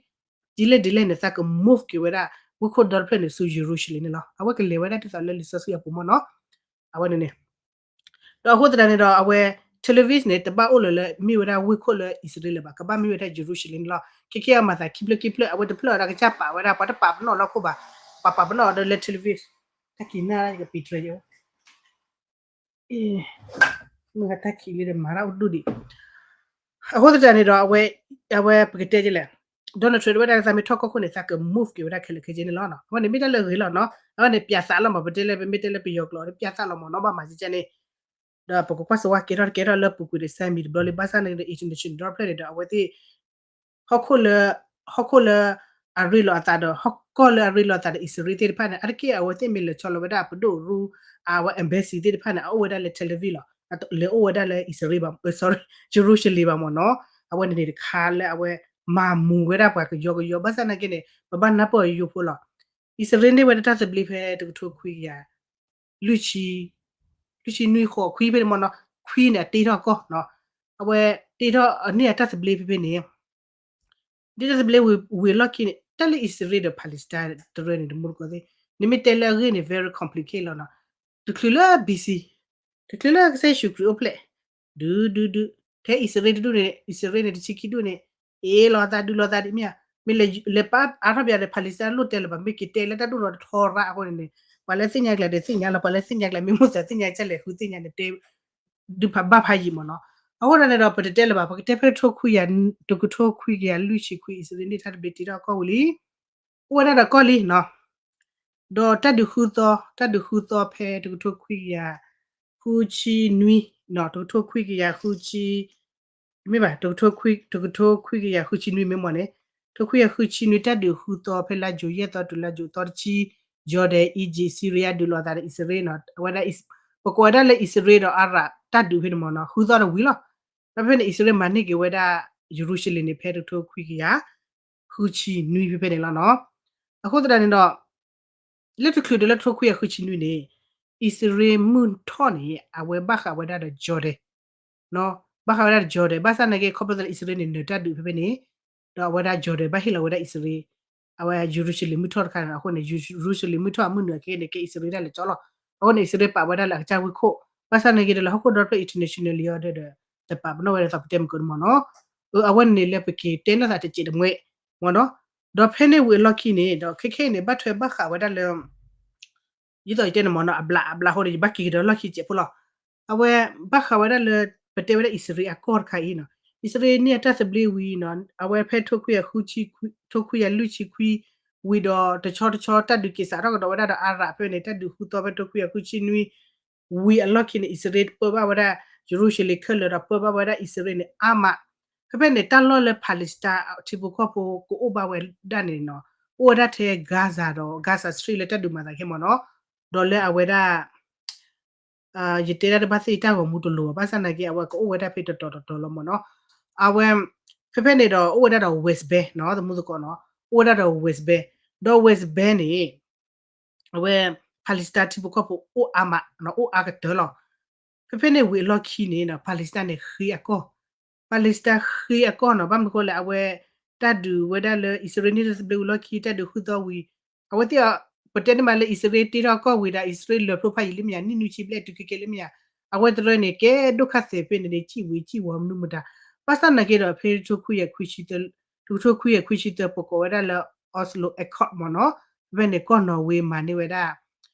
ဒ်လဲၣ်ဒ်လဲၣ်န့ၣ် သးက move က့ၤဝဲဒၣ် ဝ့ၢ်ခိၣ်ဒီတဖျၢၣ်န့ၣ် ဆူ Jerusalem န့ၣ်လီၤ. အဝဲကလဲၤဝဲဒၣ်ဒ်သိးလၢလံာ်စီဆှံအပူၤမ့ၢ်နီၤ အဝဲန့ၣ်န့ၣ် ဒီးအဃိသတးန့ၣ်ဒီး အဝဲ Tel Aviv န့ၣ် တဘၣ်အိၣ်လၢၤလၢမ့ၢ်ဝဲဒၣ်ဝ့ၢ်ခိၣ်လၢအံၣ်စရ့လးလၢၤဘၣ်, ကဘၣ်မ့ၢ်ဝဲဒၣ် Jerusalem န့ၣ်လီၤ. ခဲကဲအမၤသးခံဖျၢၣ်ခံဖျၢၣ် အဝဲတဖျၢၣ်အီၤဒီးကစၢ်ပာ်ဝဲဒၣ် ပှၤတပာ်ပနီၣ်လၢ Tel Aviv, ပှၤပာ်ပနီၣ်ဒီးလၢ Tel Aviv, တၢ်က့ၤနၢ်ကပံးတြၢၤယိ မ့ၢ်တၢ်ခံးလံဒီးမၤတၢ်အိၣ်ဒူၣ်ဒံး အဃိသတးန့ၣ်ဒီး အဝဲပကတဲဒ်လဲၣ်, Donald Trump တဲဝဲဒၣ်လၢသးမ့ၢ်ထီၣ်ကီၢ်ခိၣ်န့ၣ် သးက move က့ၤဝဲဒၣ်ခဲလၢာ်ခဲဆ့န့ၣ်လီၤ. အဝဲန့ၣ်မ့ၢ်တၢ်လၢအဂ့ၤလီၤနီၤ. အဝဲန့ၣ် ပၠးသးလီၤမး ပတဲလၢပမ့ၢ်တဲလၢပယီၤကျိာ်ဒီး ပၠးသးလီၤမးနီၤ ဘၣ်မၤကဲကဲန့ၣ် ဒီးပကကွၢ်စဝါကဲထီၣ်တကဲထီၣ်လၢပူၤကွံာ်ဒီး စဲမံၤတဘျီလံ ဘၣ်ဆၣ်န့ၣ်ဒီး international ဒီဖျၢၣ်န့ၣ်ဒီး အဝဲသ့ၣ် ဟီၣ်ခိၣ်လၢ ဟီၣ်ခိၣ်လၢအရ့လိာ်အသးဒီး ဟီၣ်ကီၢ်လၢအရ့လိာ်အသးဒီး အံၣ်စရ့လးသ့ၣ်တဖၣ်န့ၣ် အါတက့ၢ်အဝဲသ့ၣ်မ့ၢ်လဲၤဆီလီၤဝဲဒၣ် ပဒိၣ်ရူ အဝဲ embassy သ့ၣ်တဖၣ်န့ၣ် အအိၣ်ဝဲဒၣ်လၢ Tel Aviv လီၤ. လဲၤအိၣ်ဝဲဒၣ်လၢအံၣ်စရ့လးဘၣ် sorry, Jerusalem ဘၣ်မ့ၢ်နီၤ. အဝဲန့ၣ်န့ၣ်တခါလၢအဝဲမၤမူၤဝဲဒၣ်ပှၤကယီကယီ ဘၣ်ဆၣ်သနာ်က့န့ၣ် ပဘၣ်နၢ်ပၢၢ်ယိယိဖိလီၤ. အံၣ်စရ့လးန့ၢ်ဝဲဒၣ်တၢ်သဘျ့ဖဲတကထိခွံကယၤ လွံၢ်ဆံ လွံၢ်ဆံနွံဃိးခွံဖဲန့ၣ်မ့ၢ်နီၤ ခွံန့ၣ် အတ့ထီၣ်ကီၢ်နီၤ. အဝဲတ့ထီၣ်န့ၢ်အတၢ်သဘျ့ဖဲဖဲန့ၣ် ဒ်တၢ်သဘျ့ဝံၤလီၢ်ခံန့ၣ် တၢ်လၢအံၣ်စရ့လးဒီး Palestine တရၢန့ၣ် တမူတကိးသ့ၣ် နမ့ၢ်တဲလၢအဂ့ၢ်န့ၣ် very complicated လီၤနီၤ. တချုးလၢ B C, တချုးလၢကစၢ်ယ့ၣ်ၡူးခရံာ်အိၣ်ဖျဲၣ် ဒုဒုဒု ထဲအံၣ်စရ့လးတဒူၣ်န့ၣ် အံၣ်စရ့လးန့ၣ် တဆံခံဒူၣ်န့ၣ် အ့ၣ်လိာ်သးဒုးလိာ်သးဒ်မ့ၢ်ဧါ. မ့ၢ်လဲၤပာ်အါထီၣ်ပယီၤဒီး Palestine လိၣ်တဲလၢၤဘၣ် မ့ၢ်က့ၤတဲလၢတၢ်ဒိၣ်ထီၣ်တထီရၣ်အဃိန့ၣ်န့ၣ် ပှၤလၢသ့ၣ်ညါကျဲဒီးသ့ၣ်ညါလီၤ ပှၤလၢသ့ၣ်ညါကျဲမ့ၢ်မိၣ်သးသ့ၣ်ညါကလဲၣ်ဃုသ့ၣ်ညါန့ၣ်တဲ ဒုးဖးဘၣ်ဖးယံာ်မ့ၢ်နီၤ. အဃိသတးန့ၣ်ဒီး ပတတဲလၢၤဘၣ် ပကတဲဖဲတကထိခွံကယၤ တကထိခွံကယၤလွံၢ်ဆံခွံ အံၣ်စရ့လးန့ၣ် တၢ်သဘျ့တ့ထီၣ်ကီၢ်ဝံၤလံ အိၣ်ဝဲဒၣ်ဒီးကီၢ်လံနီၤ. ဒီးတၢ်ဒုးဃုသီ တၢ်ဒုးဃုသီဖဲတကထိခွံကယၤ ဃုဆံနွံ တကထိခွံကယၤဃုဆံ မ့ၢ်ဘၣ် တကထိခွံကယၤဃုဆံနွံမ့ၢ်မ့ၢ်န့ၣ် တကထိခွံကယၤဃုဆံနွံ တၢ်ဒုးဃုသီဖဲလါယူၤယဲၢ်သီတုၤလါယူၤသီတဆံ Jordan, Egypt, Syria ဒုးလိာ်သးဒီးအံၣ်စရ့လးနီၤ အဝဲဒၣ် ပကိးဝဲဒၣ်လၢအံၣ်စရ့လးဒီး Arab တၢ်ဒုးဖဲန့ၣ်မ့ၢ်နီၤ ဃုသီတဝံၤလီၤ. ဒီးဖဲန့ၣ် အံၣ်စရ့လးမၤန့ၢ်က့ၤဝဲဒၣ် ယရူၤၡလ့ၣ်န့ၣ် ဖဲတကထိခွံကယၤ ဃုဆံနွံဖဲဖဲန့ၣ်လီၤနီၤ. အဃိသတးန့ၣ်ဒီး လၢတချုးဒီးလၢတကထိခွံကယၤဃုဆံနွံန့ၣ် အံၣ်စရ့လးမုၢ်ထီၣ်န့ၣ် အဝဲဘၣ်ဃးဝဲဒၣ်ဒီး Jordan ဘၣ်ဃးဝဲဒၣ်ဒီး Jordan ဘၣ်ဆၣ်နာ်က့ ခီဖျိလၢအံၣ်စရ့လးန့ၣ် နၢၤတၢ်ဒုးဖဲဖဲန့ၣ် ဒီးအဝဲဒၣ် Jordan ဘၣ်ဟ့ၣ်လီၤဝဲဒၣ်အံၣ်စရ့လး အဝဲယရူၤၡလ့ၣ်မုၢ်ထီၣ်တခါန့ၣ် အဃိန့ၣ် ယရူၤၡလ့ၣ်မုၢ်ထီၣ်အမုၢ်နုာ်အခဲအံၤန့ၣ် ကဲအံၣ်စရ့လးတၢ်လဲၤကၠီလီၤ. အဃိန့ၣ် အံၣ်စရ့လးပာ်ဝဲဒၣ်လၢအကစၢ်ဝ့ၢ်ခိၣ် ဘၣ်ဆၣ်နာ်က့ဒီးလၢဟီၣ်ခိၣ်ဒီဖျၢၣ် internationally အံၤဒီး တပာ်ပနီၣ်ဝဲဒ်သိးပတဲမုၢ်ကီးန့ၣ်မ့ၢ်နီၤ. အဝဲန့ၣ်လၢပက့ၤတဲနီၢ်သးတစဲးတမှဲမ့ၢ်နီၤ. ဒီးဖဲန့ၣ်ဝံၤအလီၢ်ခံန့ၣ် ဒီးခဲခဲအံၤန့ၣ် ဘၣ်ထွဲဘၣ်ဃးဝဲဒၣ်လၢ ဒ်သိးယတဲန့ၣ်မ့ၢ်နီၤ အဘျးအဘျးအဃိန့ၣ် ယဘၣ်က့ၤကဒီးလီၢ်ခံစဲးဖိလီၤ. အဝဲ ဘၣ်ဃးဝဲဒၣ်လၢ ပတဲဝဲဒၣ်အံၣ်စရ့လးအကီၢ်တခါအံၤနီၤ, အံၣ်စရ့လးန့ၣ်အတၢ်သဘျ့ဝံၤနီၤ အဝဲဖဲ ထိခွံကယၤလွံၢ်ဆံခွံဝံၤဒီး တဆီတဆီတၢ်ဒုးက့ၤစးထီၣ်ကဒီးဝဲဒၣ်ဒီးအၤရးဖဲန့ၣ် တၢ်ဒုးဃုသီဖဲထိခွံကယၤဃုဆံနွံ ဝံၤအလီၢ်ခံန့ၣ် အံၣ်စရ့လးပၢဘၣ်ဝဲဒၣ် ယရူၤၡလ့ၣ်ခဲလၢာ်ဒီးပၢဘၣ်ဝဲဒၣ်အံၣ်စရ့လးန့ၣ်အါမး. ဖဲဖဲန့ၣ် တၢ်လီၢ်လၢ Palestine ထံဖိကီၢ်ဖိကအိၣ်ဘၣ်ဝဲဒၣ်န့ၣ်နီၤ အိၣ်ဝဲဒၣ်ထဲ Gaza ဒီး Gaza Strip လၢတၢ်ဒုးမၤသးခဲမ့ၢ်နီၤ, ဒီးလၢအဝဲဒၣ် ယတဲဒၣ်တဘၣ်သ့ၣ်တၢ်ဂီၤမူတလိၤဘၣ် ဘၣ်ဆၣ်သနာ်က့ အဝဲကအိၣ်ဝဲဒၣ်ဖဲတတီၤတတီၤလီၤမ့ၢ်နီၤ. အဝဲ ဖဲဖဲန့ၣ်ဒီး အိၣ်ဝဲဒၣ်ဒီး West Bank နီၤ သမူသကိးနီၤ, အိၣ်ဝဲဒၣ်ဒီး West Bank, ဒီး West Bank န့ၣ် အဝဲ Palestine ထံဖိကီၢ်ဖိအိၣ်အါမး အိၣ်အါကတၢၢ်လီၤ. ဖဲဖဲန့ၣ်ဝံၤအလီၢ်ခံန့ၣ် Palestine န့ၣ်ဃ့အကီၢ်, Palestine ဃ့အကီၢ်နီၤ ဘၣ်မနုၤဃိလဲၣ် အဝဲ တၢ်ဒုးဝဲဒၣ်လၢ အံၣ်စရ့လးန့ၣ်တၢ်သဘျ့ဝံၤလီၢ်ခံ တၢ်ဒုးဃုသီဝံၤ အဝဲသ့ၣ် ပတဲန့ၣ်မးလၢအံၣ်စရ့လးတ့ထီၣ်ကီၢ်ဝံၤဒီး အံၣ်စရ့လးလၢၢ်ဖျိဖးယံာ်လၢမ့ၢ်ဧါ နံၣ်နွံဆံဘျဲၣ်တုၤခဲကဲလၢမ့ၢ်ဧါ, အဝဲတရၢန့ၣ် ကဲဒိၣ်ခါသဲးဖဲန့ၣ်န့ၣ် စံၣ်ဝံၤစံၣ်ဝီၤမနုၤမတၤ, ဘၣ်ဆၣ်သနာ်က့ဒီး ဖဲ တကထိခွံကယၤခွံဆံသၢ ပကိးဝဲဒၣ်လၢ Oslo Accord မ့ၢ်နီၤ, ဖဲဖဲန့ၣ် ကီၢ်နီၣ်ဝ့မၤန့ၢ်ဝဲဒၣ်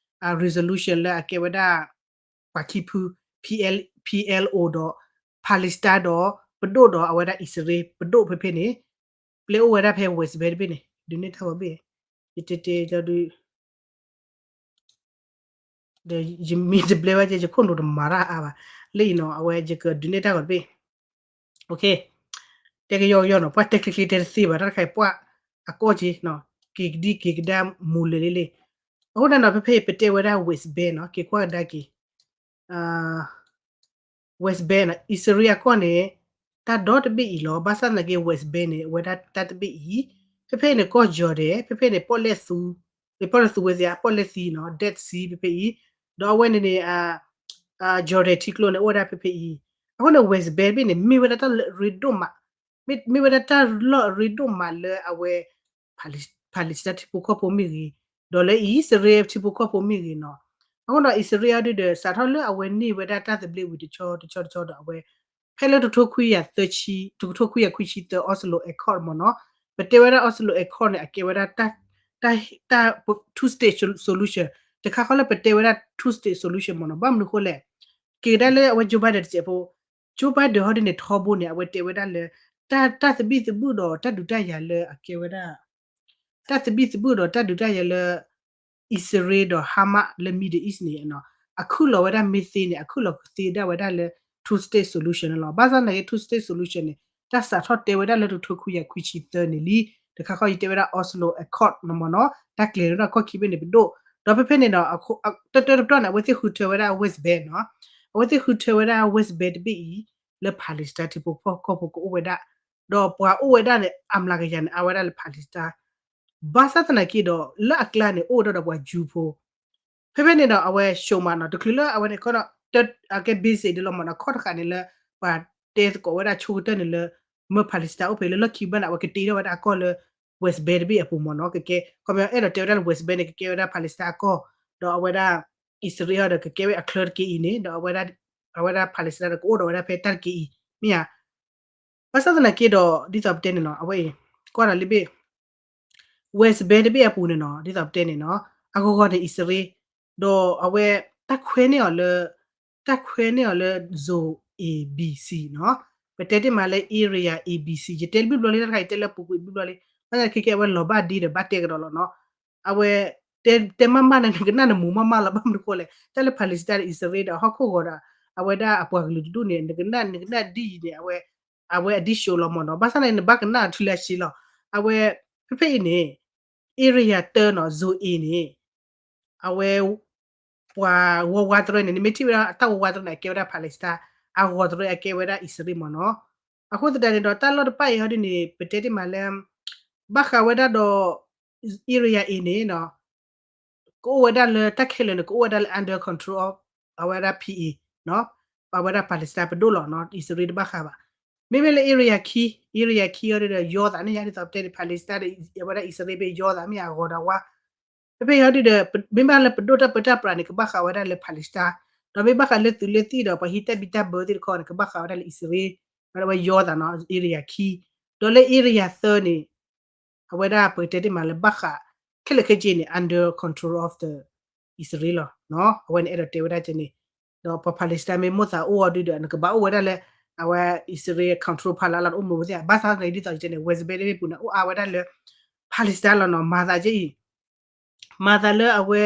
resolution လၢအကဲဝဲဒၣ် ပှၤခံဖု PL PLO ဒီး Palestine ဒီး ပဒိၣ်ဒီးအဝဲဒၣ်အံၣ်စရ့လး ပဒိၣ်ဖဲဖဲန့ၣ် ပျဲအိၣ်ဝဲဒၣ်ဖဲ West Bank တဘ့ၣ်န့ၣ် ဒုးနဲၣ်တၢ်ဂီၤဘ့ၣ် ယတဲတဲဒီး ဒီးယမ့ၢ်တဘျဲဘၣ်ကဲ ယခိၣ်နူာ်တမၤတၢ်အါဘၣ်, လၢအံၤနီၤ အဝဲယကဒုးနဲၣ်တၢ်ဂီၤတဘ့ၣ် တဲကယီကယီနီၤ ပှၤတဲချ့ချ့တဲတသ့ဘၣ် တၢ်တခါအံၤပှၤအကီၢ်က့ၤ က့ၤကဒါက့ၤကဒါမူလၢာ်လံလံ, အဃိသတးဒီး ဖဲဖဲအံၤပတဲဝဲဒၣ် West Bank နီၤ က့ၤကွၢ်ကဒါက့ၤ West Bank နီၤ အံၣ်စရ့လးအကီၢ်န့ၣ် တၢ်ဒီတဘ့ၣ်အံၤလီၤ. ဘၣ်ဆၣ်သနာ်က့ West Bank န့ၣ် အဝဲဒၣ်တၢ်တဘ့ၣ်အံၤ, ဖဲဖဲအံၤန့ၣ် ကီၢ် Jordan ဖဲဖဲန့ၣ် ပီၣ်လဲၣ်သူ, ပီၣ်လဲၣ်သူဝဲသ့ၣ် ပီၣ်လဲၣ်သံနီၤ Dead Sea ဖဲဖဲအံၤ, ဒီးအဝဲန့ၣ်န့ၣ် Jordan ထံကျိန့ၣ် အိၣ်ဝဲဒၣ်ဖဲဖဲအံၤ, အဃိန့ၣ် West Bank တဘ့ၣ်န့ၣ် မ့ၢ်ဝဲဒၣ်တၢ်လီၢ်အရ့ဒိၣ်မး, မ့ၢ်ဝဲဒၣ်တၢ်လီၢ်အရ့ဒိၣ်မးလၢအဝဲ Palestine ထံဖိကီၢ်ဖိမ့ၢ်ဂ့ၤ, ဒီးလၢအံၣ်စရ့လးထံဖိကီၢ်ဖိမ့ၢ်ဂ့ၤနီၤ, အဃိဒီးအံၣ်စရ့လးအီၤဒုဒီး စးထီၣ်လၢအဝဲန့ၢ်ဝဲဒၣ်တၢ်သဘျ့ဝံၤတဆီတဆီတဆီဒီးအဝဲ ဖဲလၢတကထိခွံကယၤသၢဆံ, တကထိခွံကယၤခွံဆံသၢ Oslo Accord မ့ၢ်နီၤ, ပတဲဝဲဒၣ် Oslo Accord န့ၣ် အကဲဝဲဒၣ် တၢ် two state solution တခါဃီလၢပတဲဝဲဒၣ် two state solution မ့ၢ်နီၤ, ဘၣ်မနုၤအဃိလဲၣ်, က့ၤကဒါလၢအဝဲ Joe Biden တစဲးဖိ, Joe Biden ဟီဒ်န့ၣ် ထီဘိန့ၣ် အဝဲတဲဝဲဒၣ်လၢ တၢ် တၢ်သဘံၣ်သဘုၣ်ဒီးတၢ်ဒုးတၢ်ယၤလၢအကဲဝဲဒၣ် တၢ်သဘံၣ်သဘုၣ်ဒီးတၢ်ဒုးတၢ်ယၤလၢ အံၣ်စရ့လးဒီး Hamas လၢ Middle East န့ၣ် အခူၣ်လီၤဝဲဒၣ်မ့ၢ်သ့န့ၣ် အခူၣ်လီၤသ့ဒၣ်ဝဲဒၣ်လၢ two state solution န့ၣ်လီၤ. ဘၣ်ဆၣ်သနာ်က့ two state solution န့ၣ် တၢ်စးထီၣ်တဲဝဲဒၣ်လၢတကထိခွံကယၤခွံဆံသၢန့ၣ်လံ, တခါဃီယတဲဝဲဒၣ် Oslo Accord မ့ၢ်နီၤ, တၢ်ကျဲၤဝဲဒၣ်ကီၢ်ခံဘ့ၣ်န့ၣ်ပဒိၣ်, ဒီးဖဲဖဲန့ၣ်ဒီး တၢတၢတပတီၢ်န့ၣ် အဝဲသ့ၣ်ဃုထၢဝဲဒၣ် West Bank နီၤ, အဝဲသ့ၣ်ဃုထၢဝဲဒၣ် West Bank တဘ့ၣ်အံၤ လၢ Palestine ထံဖိကီၢ်ဖိကအိၣ်ဝဲဒၣ်, ဒီးပှၤအိၣ်ဝဲဒၣ်န့ၣ် အမျးကယၤန့ၣ် အါဝဲဒၣ်လၢ Palestine ဘၣ်ဆၣ်သနာ်က့ဒီး လၢအကျါန့ၣ် အိၣ်ဝဲဒၣ်ဒီးပှၤ Jew ဖိ, ဖဲဖဲန့ၣ်ဒီး အဝဲ show မးနီၤ, တချုးလၢအဝဲန့ၣ် ကဲ basic ဒ်လီၤမးနီၤ, ခီၣ်တဃာ်န့ၣ်လၢ ပှၤတဲသကိးဝဲဒၣ်ဆိကတၢၢ်န့ၣ်လၢ မၢ Palestine အိၣ်ဖဲလၢလီၢ်ခံဘၣ်န့ၣ် အဝဲကတ့ထီၣ်ဝဲဒၣ်အကီၢ်လၢ West Bank တဘ့ၣ်အပူၤမးနီၤ, ကကဲ ခီပညီအဲၣ်ဒိးတဲဝဲဒၣ်လၢ West Bank န့ၣ် ကကဲဝဲဒၣ် Palestine အကီၢ်, ဒီးအဝဲဒၣ် အံၣ်စရ့လးဒီးကကဲဝဲအချၢတက့ၢ်အံၤန့ၣ်, ဒီးအဝဲဒၣ် Palestine ဒီးကအိၣ်ဒီးဝဲဒၣ်ဖဲတၢ်တက့ၢ်အံၤ, မ့ၢ်ဧါ. ဘၣ်ဆၣ်သနာ်က့ဒီး ဒ်သိးပတဲန့ၣ်နီၤ, အဝဲအံၤ ကွၢ်ဒီးလံာ်ဘ့ၣ် West Bank တဘ့ၣ်အပူၤန့ၣ်နီၤ, ဒ်သိးပတဲန့ၣ်နီၤ, အဂီၤဂီၤန့ၣ် အံၣ်စရ့လး, ဒီးအဝဲ တၢ်ခွဲးန့ၢ်အီၤလၢ တၢ်ခွဲးန့ၢ်အီၤလၢ zone A B C နီၤ, ပတဲတ့ၢ်မးလၢ area A B C, ယတဲတဘျီဘျီလံ တၢ်တခါအံၤတဲလၢပူၤကွံာ်တဘျီဘျီလံ, ဘၣ်ဆၣ်ခဲကဲအဝဲလီၤဘၣ်ဒ့ဒီးဘၣ်တဲကဒီးလီၤနီၤ, အဝဲ တဲ တဲမးမးန့ၣ် နကနၣ်နမူၤမးမးလီၤ, ဘၣ်မနုၤဃိလဲၣ်, တၢ်လၢ Palestine ဒီး အံၣ်စရ့လးဒီး ဟီၣ်ခိၣ်ဂီၤဒီး အဝဲဒၣ်အပှၤကလုာ်တဒူၣ်န့ၣ် နကနၣ် နကနၣ်ဒ်အံၤန့ၣ် အဝဲ အဝဲအဒံၣ် show လီၤမးနီၤ, ဘၣ်ဆၣ်န့ၣ် နဘၣ်ကနၣ်အီၤထုးလၢအဆံလီၤ, အဝဲ ဖဲဖဲအံၤန့ၣ် area တၢနီၤ zone A န့ၣ် အဝဲ ပှၤဝီဝါတရၢန့ၣ် နမ့ၢ်ထံၣ်ဝဲဒၣ်တၢ်ဝီဝါတရၢန့ၣ် အကဲဝဲဒၣ် Palestine, အဂီၤတရၢအကဲဝဲဒၣ်အံၣ်စရ့လးမးနီၤ, အဃိသတးန့ၣ်ဒီး တၢ်လီၢ်တဖၣ်အံၤဟီဒ်န့ၣ် ပတဲတ့ၢ်မးလၢ ဘၣ်ဃးဝဲဒၣ်ဒီး area A န့ၣ်နီၤ ကအိၣ်ဝဲဒၣ်လၢတၢ်ခဲလၢာ်န့ၣ် ကအိၣ်ဝဲဒၣ်လၢ under control of အဝဲဒၣ် P A နီၤ, ပဝဲဒၣ် Palestine ပဒိၣ်လီၤနီၤ, အံၣ်စရ့လးတဘၣ်ဃးဘၣ်, မ့မ့ၢ်လၢ area ခံ area ခံအီၤဒီး ယီသးန့ၣ်ယါ ဒ်သိးပတဲန့ၣ် Palestine ဒီး အဝဲဒၣ်အံၣ်စရ့လး ဘ့ၣ်ယီသးမ့ၢ်အဂီၤဒီးဝါ, ဖဲဖဲအံၤဟီဒ်ဒီး မ့ၢ်ဘၣ်လၢပဒိၣ်တၢ်ပၢတၢ်ပြးန့ၣ် ကဘၣ်ဃးဝဲဒၣ်လၢ Palestine, ဒီးမ့ၢ်ဘၣ်ဃးလၢသုးလၢသံၣ်ဒီး ပှၤဟံးတၢ်ဘံၣ်တၢ်ဘၢသ့ၣ်တခီန့ၣ် ကဘၣ်ဃးဝဲဒၣ်လၢအံၣ်စရ့လး, ဒီးအဝဲယီသးနီၤ area ခံ, ဒီးလၢ area သၢန့ၣ် အဝဲဒၣ်ပကတဲတ့ၢ်မးလၢဘၣ်ဃး ခဲလၢာ်ခဲဆ့န့ၣ် under control of the အံၣ်စရ့လးလီၤ. အဝဲန့ၣ်အဲၣ်ဒိးတဲဝဲဒၣ်ကဲန့ၣ်, ဒီးပှၤ Palestine မ့ၢ်မိၣ်သးအိၣ်အီၤဒုဒီး နကဘၣ်အိၣ်ဝဲဒၣ်လၢ အဝဲအံၣ်စရ့လး control ဖးလၢ်လၢ်တအိၣ်မူဝဲသ့ၣ်ဧါ, ဘၣ်ဆၣ်သနာ်က့ဒ်သိးယတဲန့ၣ် West Bank တဘ့ၣ်ပူၤန့ၣ် အိၣ်အါဝဲဒၣ်လၢ Palestine လီၤနီၤ, မၤသးကဲအံၤ, မၤသးလၢအဝဲ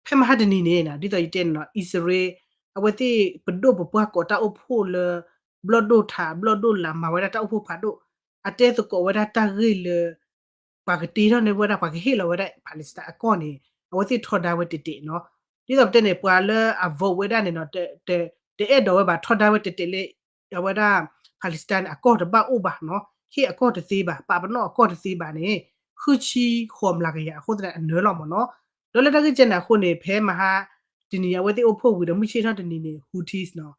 ဖဲမဟါတနံၤန့ၣ် ဒ်သိးယတဲန့ၣ်နီၤ အံၣ်စရ့လး အဝဲသ့ၣ်ပဒိၣ်ပပှၢ်ကိးတၢ်အိၣ်ဖှိၣ်လၢ ဘျီၣ်ဒိၣ်ထး ဘျီၣ်ဒိၣ်လး မၤဝဲဒၣ်တၢ်အိၣ်ဖှိၣ်ဖးဒိၣ်, အတဲသကိးဝဲဒၣ်တၢ်ဂ့ၢ်လၢ ပှၤကတ့ထီၣ်န့ၢ်ဝဲဒၣ် ပှၤကဟ့ၣ်လီၤဝဲဒၣ် Palestine အကီၢ်န့ၣ် အဝဲသ့ၣ်ထီဒါဝဲတဲာ်တဲာ်နီၤ, ဒ်သိးပတဲန့ၣ် ပှၤလၢအ vote ဝဲဒၣ်န့ၣ်နီၤ တအဲၣ်ဒိးဝဲဘၣ် ထီဒါဝဲတဲာ်တဲာ်လၢ အဝဲဒၣ် Palestine န့ၣ် အကီၢ်တဘၣ်အိၣ်ဘၣ်နီၤ, ဟ့ၣ်အကီၢ်တသ့ဘၣ် ပာ်ပနီၣ်အကီၢ်တသ့ဘၣ်န့ၣ် ဃုဆံဃိးမျးကယၤအဃိသတးန့ၣ် အနၢၤလီၤမ့ၢ်နီၤ. ဒီးလၢတၢ်ဂ့ၢ်ကဲန့ၣ်အဃိန့ၣ် ဖဲမဟါတနံၤ အဝဲသ့ၣ်အိၣ်ဖှိၣ်ဝံၤဒီး မုၢ်ဆ့ၣ်ထီၣ်တနံၤန့ၣ် Houthis နီၤ,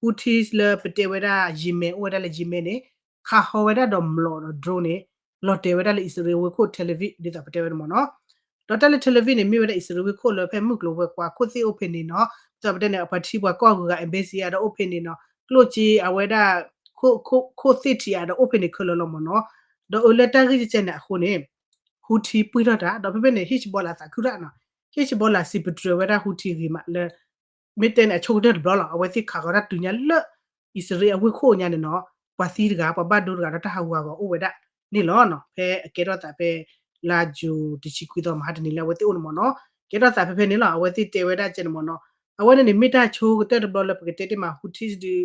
Houthis လၢပတဲဝဲဒၣ် Yemen အိၣ်ဝဲဒၣ်လၢ Yemen န့ၣ် ခးဃီၤဝဲဒၣ်ဒီးမျိာ်ဒီး drone န့ၣ် လီၤတဲာ်ဝဲဒၣ်လၢအံၣ်စရ့လးဝ့ၢ်ခိၣ် Tel Aviv ဒ်သိးပတဲဝဲန့ၣ်မ့ၢ်နီၤ. ဒီးတၢ်လၢ Tel Aviv န့ၣ် မ့ၢ်ဝဲဒၣ်အံၣ်စရ့လးဝ့ၢ်ခိၣ်လၢဖဲမုၢ်ကျိၤဝဲၤကွာ်ခိၣ်သ့ၣ်အိၣ်ဖဲန့ၣ်နီၤ, ဒ်သိးပတဲန့ၣ် ပှၤထံပှၤကီၢ်ဂုၤဂၤ embassy အါဒီးအိၣ်ဖဲန့ၣ်နီၤ, ကျိၣ်စ့အဝဲဒၣ် ခိၣ်သ့ၣ်ထံးအါဒီးအိၣ်ဖဲန့ၣ်ခဲလၢာ်လီၤမ့ၢ်နီၤ. ဒီးအၢလၢတၢ်ဂ့ၢ်ကဲန့ၣ်အဃိန့ၣ် Houthi ပှံၢ်ထီၣ်တၢ် ဒီးဖဲဖဲန့ၣ် Hezbollah သးခုတၢ်နီၤ, Hezbollah စံးပတြၢၤဝဲဒၣ် Houthi ဂ့ၤမးလၢ မ့ၢ်တဲန့ၣ်အဆိကတၢၢ်တဘျီလီၤ. အဝဲသ့ၣ်ခးဃီၤတၢ်တုၤညါလၢ အံၣ်စရ့လးအဝ့ၢ်ခိၣ်ညါန့ၣ်နီၤ, ပှၤသံတဂၤ ပှၤဘၣ်ဒိတဂၤဒီးတၢ်ဟးဂူာ်ဟးဂီၤအိၣ်ဝဲဒၣ်န့ၣ်လီၤ. ဖဲအကဲထီၣ်သးဖဲ လါယူၤတဆံခွံသီ မဟါတနံၤလၢအဝဲသ့ၣ်အိၣ်န့ၣ်မ့ၢ်နီၤ, ကဲထီၣ်သးဖဲဖဲန့ၣ်လီၤ. အဝဲသ့ၣ်တဲဝဲဒၣ်ကဲန့ၣ်မ့ၢ်နီၤ, အဝဲန့ၣ်န့ၣ် မ့ၢ်တၢ်ဆိကတၢၢ်တဘျီလၢပကတဲတ့ၢ်မး Houthis ဒုး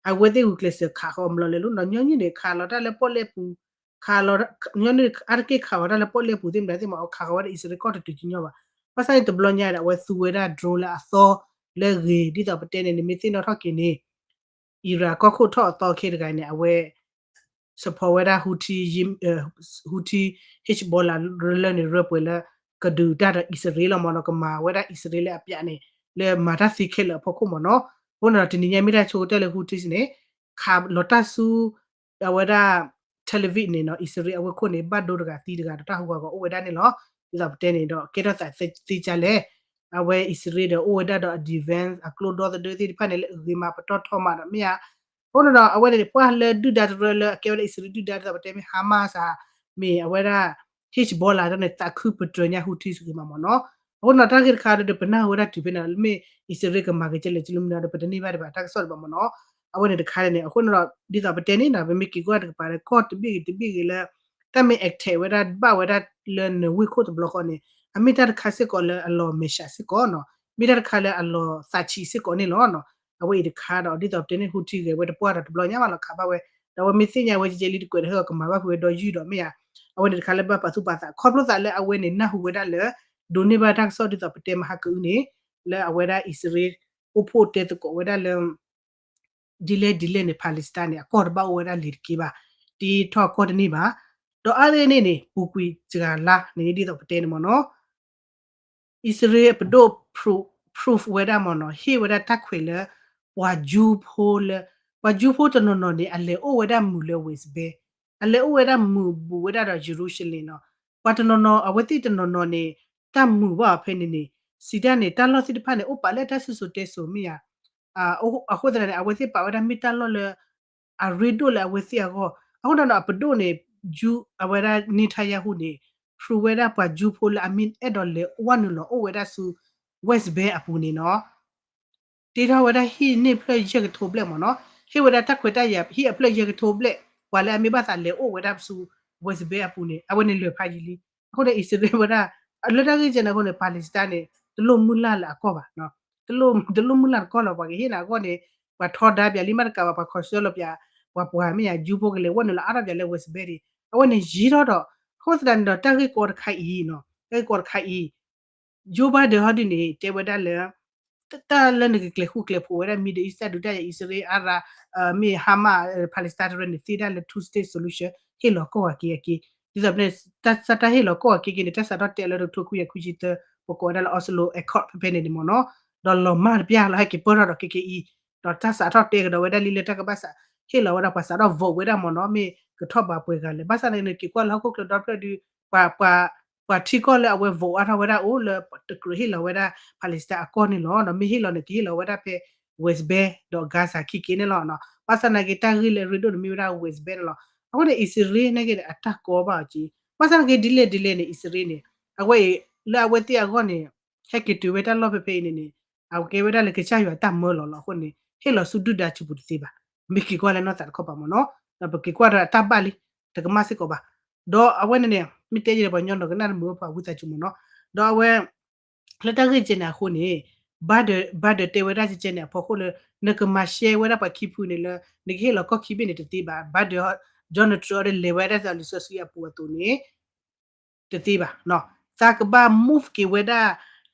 အဝဲသ့ၣ်ဂုာ်ကျဲးစၢးခးဃီၤမျိာ်လဲၤလိၤနီၤ, ညီနုၢ်န့ၣ် ခးလီၤတၢ်လၢပီၣ်လဲၣ်ပူၤ, ခးလီၤ ညီနုၢ်အါတက့ၢ်ခးဃီၤတၢ်လၢပီၣ်လဲၣ်ပူၤသ့ၣ်မတၤသ့ၣ်မး အဝဲခးဃီၤဝဲဒၣ်အံၣ်စရ့လးကီၢ်တတုၤကညီဘၣ်. ဘၣ်ဆၣ်န့ၣ်တဘျီညါဒီး အဝဲသူဝဲဒၣ် drone လၢအသီလၢဂ့ၤ ဒ်သိးပတဲန့ၣ် နမ့ၢ်သ့ၣ်နီၣ်ထီၣ်က့ၤန့ၣ် Iran ကီၢ်ခိၣ်ထီၣ်အသီခဲတဂၤန့ၣ် အဝဲ support ဝဲဒၣ် Houthi, Houthi Hezbollah ရလၢန့ၣ် ရပှဲၤလၢ ကဒုးတၢ်ဒီးအံၣ်စရ့လးလီၤမ့ၢ်နီၤ, ကမၤဝဲဒၣ်အံၣ်စရ့လးလၢအပျးန့ၣ် လၢမၤတၢ်သ့ခဲလၢာ်အဖီခိၣ်မ့ၢ်နီၤ. အဃိန့ၣ်ဒီး တနံၤညါမ့ၢ်တၢ်ဆိကတၢၢ်လၢ Houthis န့ၣ် ခးလီၤတၢ်ဆူ အဝဲဒၣ် Tel Aviv န့ၣ်နီၤ, အံၣ်စရ့လးအဝ့ၢ်ခိၣ်န့ၣ် ဘၣ်ဒိတဂၤသံတဂၤဒီးတၢ်ဟးဂူာ်ဟးဂီၤအိၣ်ဝဲဒၣ်န့ၣ်လီၤ. ဒ်သိးပတဲန့ၣ်ဒီး ကဲထီၣ်သးသ့ကၢလဲၣ် အဝဲအံၣ်စရ့လးဒီးအိၣ်ဝဲဒၣ်ဒီးအ defense အကျိဒီသဒၢသ့ၣ်တဖၣ်န့ၣ် လၢအဂ့ၤမးပတီၢ်ထီမးဒီးမ့ၢ်ဧါ. အဃိန့ၣ်ဒီး အဝဲန့ၣ် ပှၤလၢဒုၣ်ဒါတရၢလၢအကဲဝဲဒၣ်အံၣ်စရ့လးဒုၣ်ဒါ ဒ်သိးပတဲမ့ၢ် Hamas ဧါ, မ့ၢ်အဝဲဒၣ် Hezbollah တၢ်န့ၣ် သးခုပတြၢၤညါ Houthis ဂ့ၤမးမ့ၢ်နီၤ. အဃိန့ၣ်ဒီး တၢ်ဂ့ၢ်တခါဒီး ပနၢ်ဟူဝဲဒၣ်တုၤဖဲန့ၣ် မ့ၢ်အံၣ်စရ့လးကမၤဂ့ၤကဲလဲၣ် ကလၢမနုၤဒီး ပတန့ၢ်ဘၣ်ဒံးဘၣ် တၢ်ကစီၣ်ဒံးဘၣ်မ့ၢ်နီၤ. အဝဲန့ၣ်တခါန့ၣ် အဃိန့ၣ်ဒီး ဒ်သိးပတဲန့ၣ်နီၤ ပမ့ၢ်က့ၤကွၢ်တကပၤဒီး ကီၢ်တဘ့ၣ်ဂ့ၤတဘ့ၣ်ဂ့ၤလၢ တၢ်မ့ၢ် attack ဝဲဒၣ်ဘၣ်ဝဲဒၣ်လၢနဝ့ၢ်ခိၣ်တဘျီဃီန့ၣ် အမ့ၢ်တၢ်တခါစ့ၢ်ကီးလၢအလီၤမဲာ်ဆှးစ့ၢ်ကီးနီၤ, မ့ၢ်တၢ်တခါလၢအလီၤသးဆံးစ့ၢ်ကီးန့ၣ်လီၤ. အဝဲအံၤတခါဒီး ဒ်သိးပတဲန့ၣ် Houthi ဂ့ၤဝဲတပှၢ်ဒီးတဘျီညါဘၣ်လီၤ ခးဘၣ်ဝဲ, ဒီးအဝဲမ့ၢ်သ့ၣ်ညါဝဲကကဲလံတကွဲးဒီး ဟဲဂီၤကမၤဘၣ်ဖုးဝဲဒီးယုၢ်ဒီးမ့ၢ်ဧါ. အဝဲန့ၣ်တခါလၢဘၣ်ပာ်သူၣ်ပာ်သး ခီဖျိသးလၢအဝဲန့ၣ် နၢ်ဟူဝဲဒၣ်လၢ ဒိးန့ၢ်ဘၣ်တၢ်ကစီၣ်ဒ်သိးပတဲမဟါကအုန့ၣ် လၢအဝဲဒၣ်အံၣ်စရ့လး အိၣ်ဖှိၣ်တဲသကိးဝဲဒၣ်လၢ ဒ်လဲၣ်ဒ်လဲၣ်န့ၣ် Palestine န့ၣ် အကီၢ်တဘၣ်အိၣ်ဝဲဒၣ်လံၤတက့ၢ်ဘၣ်, တ့ထီၣ်ကီၢ်တန့ၢ်ဘၣ်. ဒီးအါန့ၢ်န့ၣ် ပူၤကွံာ်စှၤလါန့ၣ် ဒ်သိးပတဲန့ၣ်မ့ၢ်နီၤ အံၣ်စရ့လးပဒိၣ် proof ဝဲဒၣ်မ့ၢ်နီၤ ဟ့ၣ်ဝဲဒၣ်တၢ်ခွဲးလၢ ပှၤယူဖိလၢ ပှၤယူဖိတနီၤနီၤန့ၣ် အလဲၤအိၣ်ဝဲဒၣ်မုာ်လၢ West Bank, အလဲၤအိၣ်ဝဲဒၣ်မုာ်ဘူးဝဲဒၣ်ဒီး Jerusalem နီၤ. ပှၤတနီၤနီၤ အဝဲသ့ၣ်တနီၤနီၤန့ၣ် တၢ်မုာ်ဘၣ်အီၤဖဲန့ၣ်န့ၣ် စံးတၢ်န့ၣ် တၢ်လီၢ်သ့ၣ်တဖၣ်န့ၣ် အိၣ်ပာ်လၢတၢ်စံၣ်စိၤတဲစိၤမ့ၢ်ဧါ. အဃိသတးန့ၣ် အဝဲသ့ၣ်ပာ်ဝဲဒၣ်မ့ၢ်တၢ်လီၢ်လၢ အရ့ဒိၣ်လၢအဝဲသ့ၣ်အဂီၢ်. အဃိဒီးအပဒိၣ်န့ၣ် ယူ အဝဲဒၣ် Netanyahu န့ၣ် prove ဝဲဒၣ်ပှၤယူဖိလၢအမ့ၢ်အဲၣ်ဒိးလဲၤဝဲနုာ်လီၤအိၣ်ဝဲဒၣ်ဆူ West Bank အပူၤန့ၣ်နီၤ တ့ထီၣ်ဝဲဒၣ်ဟံၣ်န့ၢ်ဖျၢၣ်ယဲၢ်ကထိဘျဲၣ်မ့ၢ်နီၤ, ဟ့ၣ်ဝဲဒၣ်တၢ်ခွဲးတၢ်ယာ် ဟံၣ်အဖျၢၣ်ယဲၢ်ကထိဘျဲၣ် ပှၤလၢအမ့ၢ်ဘၣ်သးလဲၤအိၣ်ဝဲဒၣ်ဆူ West Bank အပူၤန့ၣ် အဝဲန့ၣ်လၢာ်ဖးယံာ်လံ. အဃိန့ၣ် အံၣ်စရ့လးဝဲဒၣ် လၢတၢ်ဂ့ၢ်ကဲန့ၣ်အဃိန့ၣ် Palestine န့ၣ် တလိၣ်မုၢ်လၢ်လၢအကီၢ်ဘၣ်, တလိၣ်မုၢ်လၢ်တကီၢ်လီၤ. ပှၤကဟ့ၣ်နၤအဂီၢ်န့ၣ် ပှၤထီဒါပၠးလံမးတကးဘၣ် ပှၤခီဆၢလီၤပၠး ပှၤပှၤမ့ၢ်ယၤ ယူဖိကလဲၤဝဲနုာ်လီၤအါထီၣ်ပၠးလၢ West Bank ဒံး အဝဲန့ၣ်ယံၤထီၣ်ဒီး အဃိသတးန့ၣ်ဒီး တၢ်ဂ့ၢ်ကီတခါအံၤနီၤ တၢ်ဂ့ၢ်ကီတခါအံၤ Joe Biden ဟီဒုန့ၣ် တဲဝဲဒၣ်လၢ တၢ်လၢနကကျဲၤဃူကျဲၤဖိးဝဲဒၣ် Middle East တၢ်ဒုးတၢ်ယၤ အံၣ်စရ့လး အါရၣ် မ့ၢ် Hamas Palestine တရၢန့ၣ် သ့ဒၣ်လၢ two state solution ဟ့ၣ်လီၤကီၢ်ဂၤက့ၤအက့ၤ ဒ်သိးပတဲ တၢ်စးတၢ်ဟ့ၣ်လီၤကီၢ်ဂၤက့ၤက့ၤန့ၣ် တၢ်စးထီၣ်တဲလၢတကထိခွံကယၤခွံဆံသၢ ပကိးဝဲဒၣ်လၢ Oslo Accord ဖဲဖဲန့ၣ်န့ၣ်မ့ၢ်နီၤ, ဒီးလီၤမၢ်တပျၢ်လီၤ ဟဲက့ၤပၢၢ်ထီၣ်ဒီးက့ၤက့ၤအံၤ ဒီးတၢ်စးထီၣ်တဲကဒီးဝဲဒၣ်လံလၢတၢ်ကဘၣ်စး ဟ့ၣ်လီၤဝဲဒၣ်ပှၤစးထီၣ် vote ဝဲဒၣ်မ့ၢ်နီၤ မ့ၢ်ကထီၣ်ဘးပှဲၤဂၤလဲၣ်. ဘၣ်ဆၣ်န့ၣ် နက့ၤကွၢ်လၢဟီၣ်ခိၣ်ချၢဒီဖျၢၣ်ဒု ပှၤ ပှၤထံကီၢ်လၢအဝဲ vote အါထီၣ်ဝဲဒၣ်အိၣ်လၢတကြၢးဟ့ၣ်လီၤဝဲဒၣ် Palestine အကီၢ်န့ၣ်လီၤ. မ့ၢ်ဟ့ၣ်လီၤန့ၣ် ကဟ့ၣ်လီၤဝဲဒၣ်ဖဲ West Bank ဒီး Gaza ခံက့ၤန့ၣ်လီၤနီၤ. ဘၣ်ဆၣ်သနာ်က့ တၢ်ဂ့ၢ်လၢအရ့ဒိၣ်န့ၣ်မ့ၢ်ဝဲဒၣ် West Bank န့ၣ်လီၤ. အဃိန့ၣ် အံၣ်စရ့လးန့ၣ်က့ၤဒီး အတၢ်ကီဘၣ်အီၤက့ၤ ဘၣ်ဆၣ်သနာ်က့ ဒ်လဲၣ်ဒ်လဲၣ်န့ၣ် အံၣ်စရ့လးန့ၣ် အဝဲအံၤ လၢအဝဲသ့ၣ်အဂီၢ်န့ၣ် ဟဲက့ၤတုၤဝဲတၢ်လီၢ်ဖဲဖဲအံၤန့ၣ်န့ၣ် အကဲဝဲဒၣ်လၢကစၢ်ယွၤတၢ်မၢလီၤလီၤ. အဃိန့ၣ် ဟ့ၣ်လီၤဆူဒုၣ်ဒါစုပူၤတသ့ဘၣ်. မ့ၢ်က့ၤကွၢ်လၢနီၢ်သးတခီပၤမ့ၢ်နီၤ ဒီးပက့ၤကွၢ်ဒီးတၢ်ဘၣ်လံ တကမၣ်စ့ၢ်ကီးဘၣ်. ဒီးအဝဲန့ၣ်န့ၣ် မ့ၢ်တဲယဲၢ်ဒီးပှၤကညီနီၢ်ကနၣ်တမုာ်ပှၤဝံသးစူၤမ့ၢ်နီၤ. ဒီးအဝဲ လၢတၢ်ဂ့ၢ်ကဲန့ၣ်အဃိန့ၣ် Biden, Biden တဲဝဲဒၣ်ကဲကဲန့ၣ် အဖီခိၣ်လၢ နကမၤရှဲဝဲဒၣ်ပှၤခံဖုန့ၣ်လၢ နကဟ့ၣ်လီၤကီၢ်ခံဘ့ၣ်န့ၣ်တသ့ဘၣ်. Biden, Donald Trump ဒီးလဲၤဝဲဒၣ်လံာ်စီဆှံအပူၤအသိးန့ၣ် တသ့ဘၣ်. သးကဘၣ် move က့ၤဝဲဒၣ်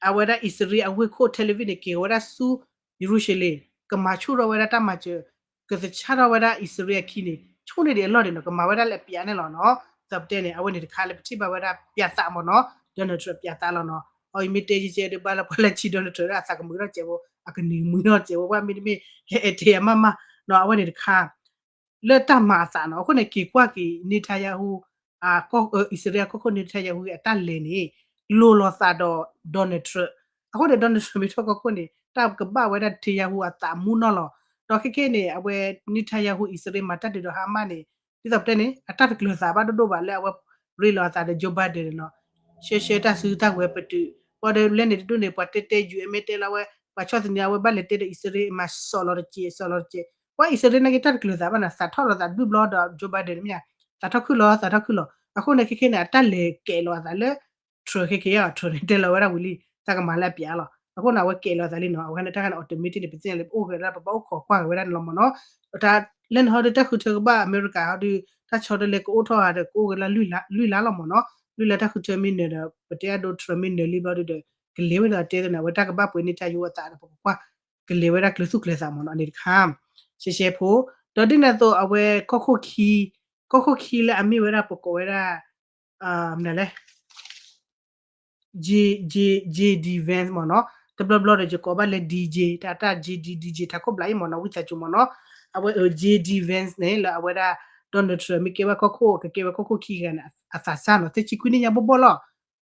အဝဲဒၣ်အံၣ်စရ့လးအဝ့ၢ်ခိၣ် Tel Aviv န့ၣ် က့ၤဝဲဒၣ်ဆူ ယရူၤၡလ့ၣ် ကမၤဆူၣ်ထီၣ်ဝဲဒၣ်တၢ်မၤစၢၤ ကသဆၣ်ထီၣ်ဝဲဒၣ်အံၣ်စရ့လးအခံန့ၣ် ဆိန့ၢ်ဒံးအလီၢ်ဒံးနီၤ ကမၤဝဲဒၣ်လၢအပျးန့ၣ်လီၤနီၤ. သးပတဲန့ၣ် အဝဲန့ၣ်တခါလၢပထံၣ်ဘၣ်ဝဲဒၣ်ပျးသးမ့ၢ်နီၤ Donald Trump ပျးသးလီၤနီၤ. အအံၤမ့ၢ်တဲကဲကဲဒီးဘၣ်လၢပှၤလၢဆံ Donald Trump ဒီးအသးကမုာ်ထီၣ်စဲးဖိ အကနံၤကမုာ်ထီၣ်စဲးဖိ ဘၣ်မ့တမ့ၢ် ဟဲအဲၣ်တဲယၤမးမးနီၤ အဝဲန့ၣ်တခါ လၢတၢ်မၤအသးနီၤ အဃိန့ၣ် က့ၤကွၢ်က့ၤ Netanyahu အံၣ်စရ့လးကီၢ်ခိၣ် Netanyahu အတၢ်လဲၤန့ၣ် လိၤလိာ်သးဒီး Donald Trump အဃိန့ၣ် Donald Trump မ့ၢ်ထီၣ်ကီၢ်ခိၣ်န့ၣ် တၢ်ကဘၣ်ဝဲဒၣ် Netanyahu အသးမူနီၢ်လီၤ. ဒီးခဲခဲန့ၣ် အဝဲ Netanyahu အံၣ်စရ့လးမၤတၢ်ဒုးဒီး Hamas န့ၣ် ဒ်သိးပတဲန့ၣ် အတၢ်တကျၢၤသးဘၣ်ဒိၣ်ဒိၣ်ဘၣ်လၢအဝဲရ့လိာ်အသးဒီး Joe Biden န့ၣ်နီၤ ရှဲရှဲတၢ်စုတၢ်ဝဲၤပတုာ် ဘၣ်ဒီးလဲၣ်န့ၣ်တဒူၣ်န့ၣ် ပှၤတဲတဲ ယူၢ်အဲၣ် မ့ၢ်တဲလီၤဝဲ ပှၤဆီၣ်သနံးအဝဲဘၣ်လဲၤတဲဒီးအံၣ်စရ့လး မၤစီၣ်လီၤတက့ၢ် စီၣ်လီၤတက့ၢ် ပှၤအံၣ်စရ့လးန့ၣ်က့ၤတၢ်တကျၢၤသးဘၣ်နီၤ သးထီၣ်လီၤသးတဘျုးဘျီဒီး Joe Biden န့ၣ်မ့ၢ် သးထီၣ်ခုၣ်လီၤ သးထီၣ်ခုၣ်လီၤ အဃိန့ၣ်ခဲခဲန့ၣ် အတၢ်လဲၤကဲးလီၤအသးလၢ Trump ခဲခဲ Trump န့ၣ် တဲလီၤဝဲဒၣ်ဝံၤလံ သးကမၤလၢအပျးလီၤ အဃိန့ၣ် အဝဲကဲးလီၤအသးလံနီၤ အဝဲန့ၣ်တၢ်ခါန့ၣ် automatic န့ၣ် ပသ့ၣ်ညါလၢပအိၣ်ဂဲၤဒၣ် ပဘၣ်အိၣ်ခိးကွၢ်ဂဲၤဝဲဒၣ်န့ၣ်လီၤမ့ၢ်နီၤ တၢ်လၢနဟီဒီးတၢ်ဃုထၢကဘၣ် America ဟီဒီး တၢ်ဆီတလဲကအိၣ်ထီၣ်ဧါဒီး ကအိၣ်ဝဲလၢလွံၢ်လါလီၤမ့ၢ်နီၤ လွံၢ်လါတၢ်ဃုထၢမ့ၢ်နၢၤဒီး ပတဲအဒိ Trump မ့ၢ်နၢၤလံဘျီဒီး ကလဲၤဝဲဒၣ်တဲသနာ် အဝဲတၢ်ကဘၣ်ပှ့ၤ Netanyahu အသးဒီး ပကကွၢ် ကလဲၤဝဲဒၣ်ကျၢၤသူၣ်ကျၢၤသးမ့ၢ်နီၤ အန့ၣ်တခါ ရှဲရှဲဖိ ဒီးဒ်န့ၣ်အသိးအဝဲ ကီၢ်ခိၣ်ခံ ကီၢ်ခိၣ်ခံလၢအမ့ၢ်ဝဲဒၣ်ပကိးဝဲဒၣ် မနုၤလဲၣ် J, J, JD Vance မ့ၢ်နီၤ တဘျီဘျီဒီးယကိးဘၣ်လၢ DJ တၢ်တၢ် JD DJ ထးခိၣ်ဘျးအံၤမ့ၢ်နီၤ ဝံသးစူၤမ့ၢ်နီၤ အဝဲ JD Vance န့ၣ် လၢအဝဲဒၣ် Donald Trump မ့ၢ်ကဲဝဲကီၢ်ခိၣ် ကကဲဝဲကီၢ်ခိၣ်ခံဂၤန့ၣ် အသးစၢ်နီၤ သ့ၣ်ဆံခွံနံၣ်ညါဘီဘီလီၤ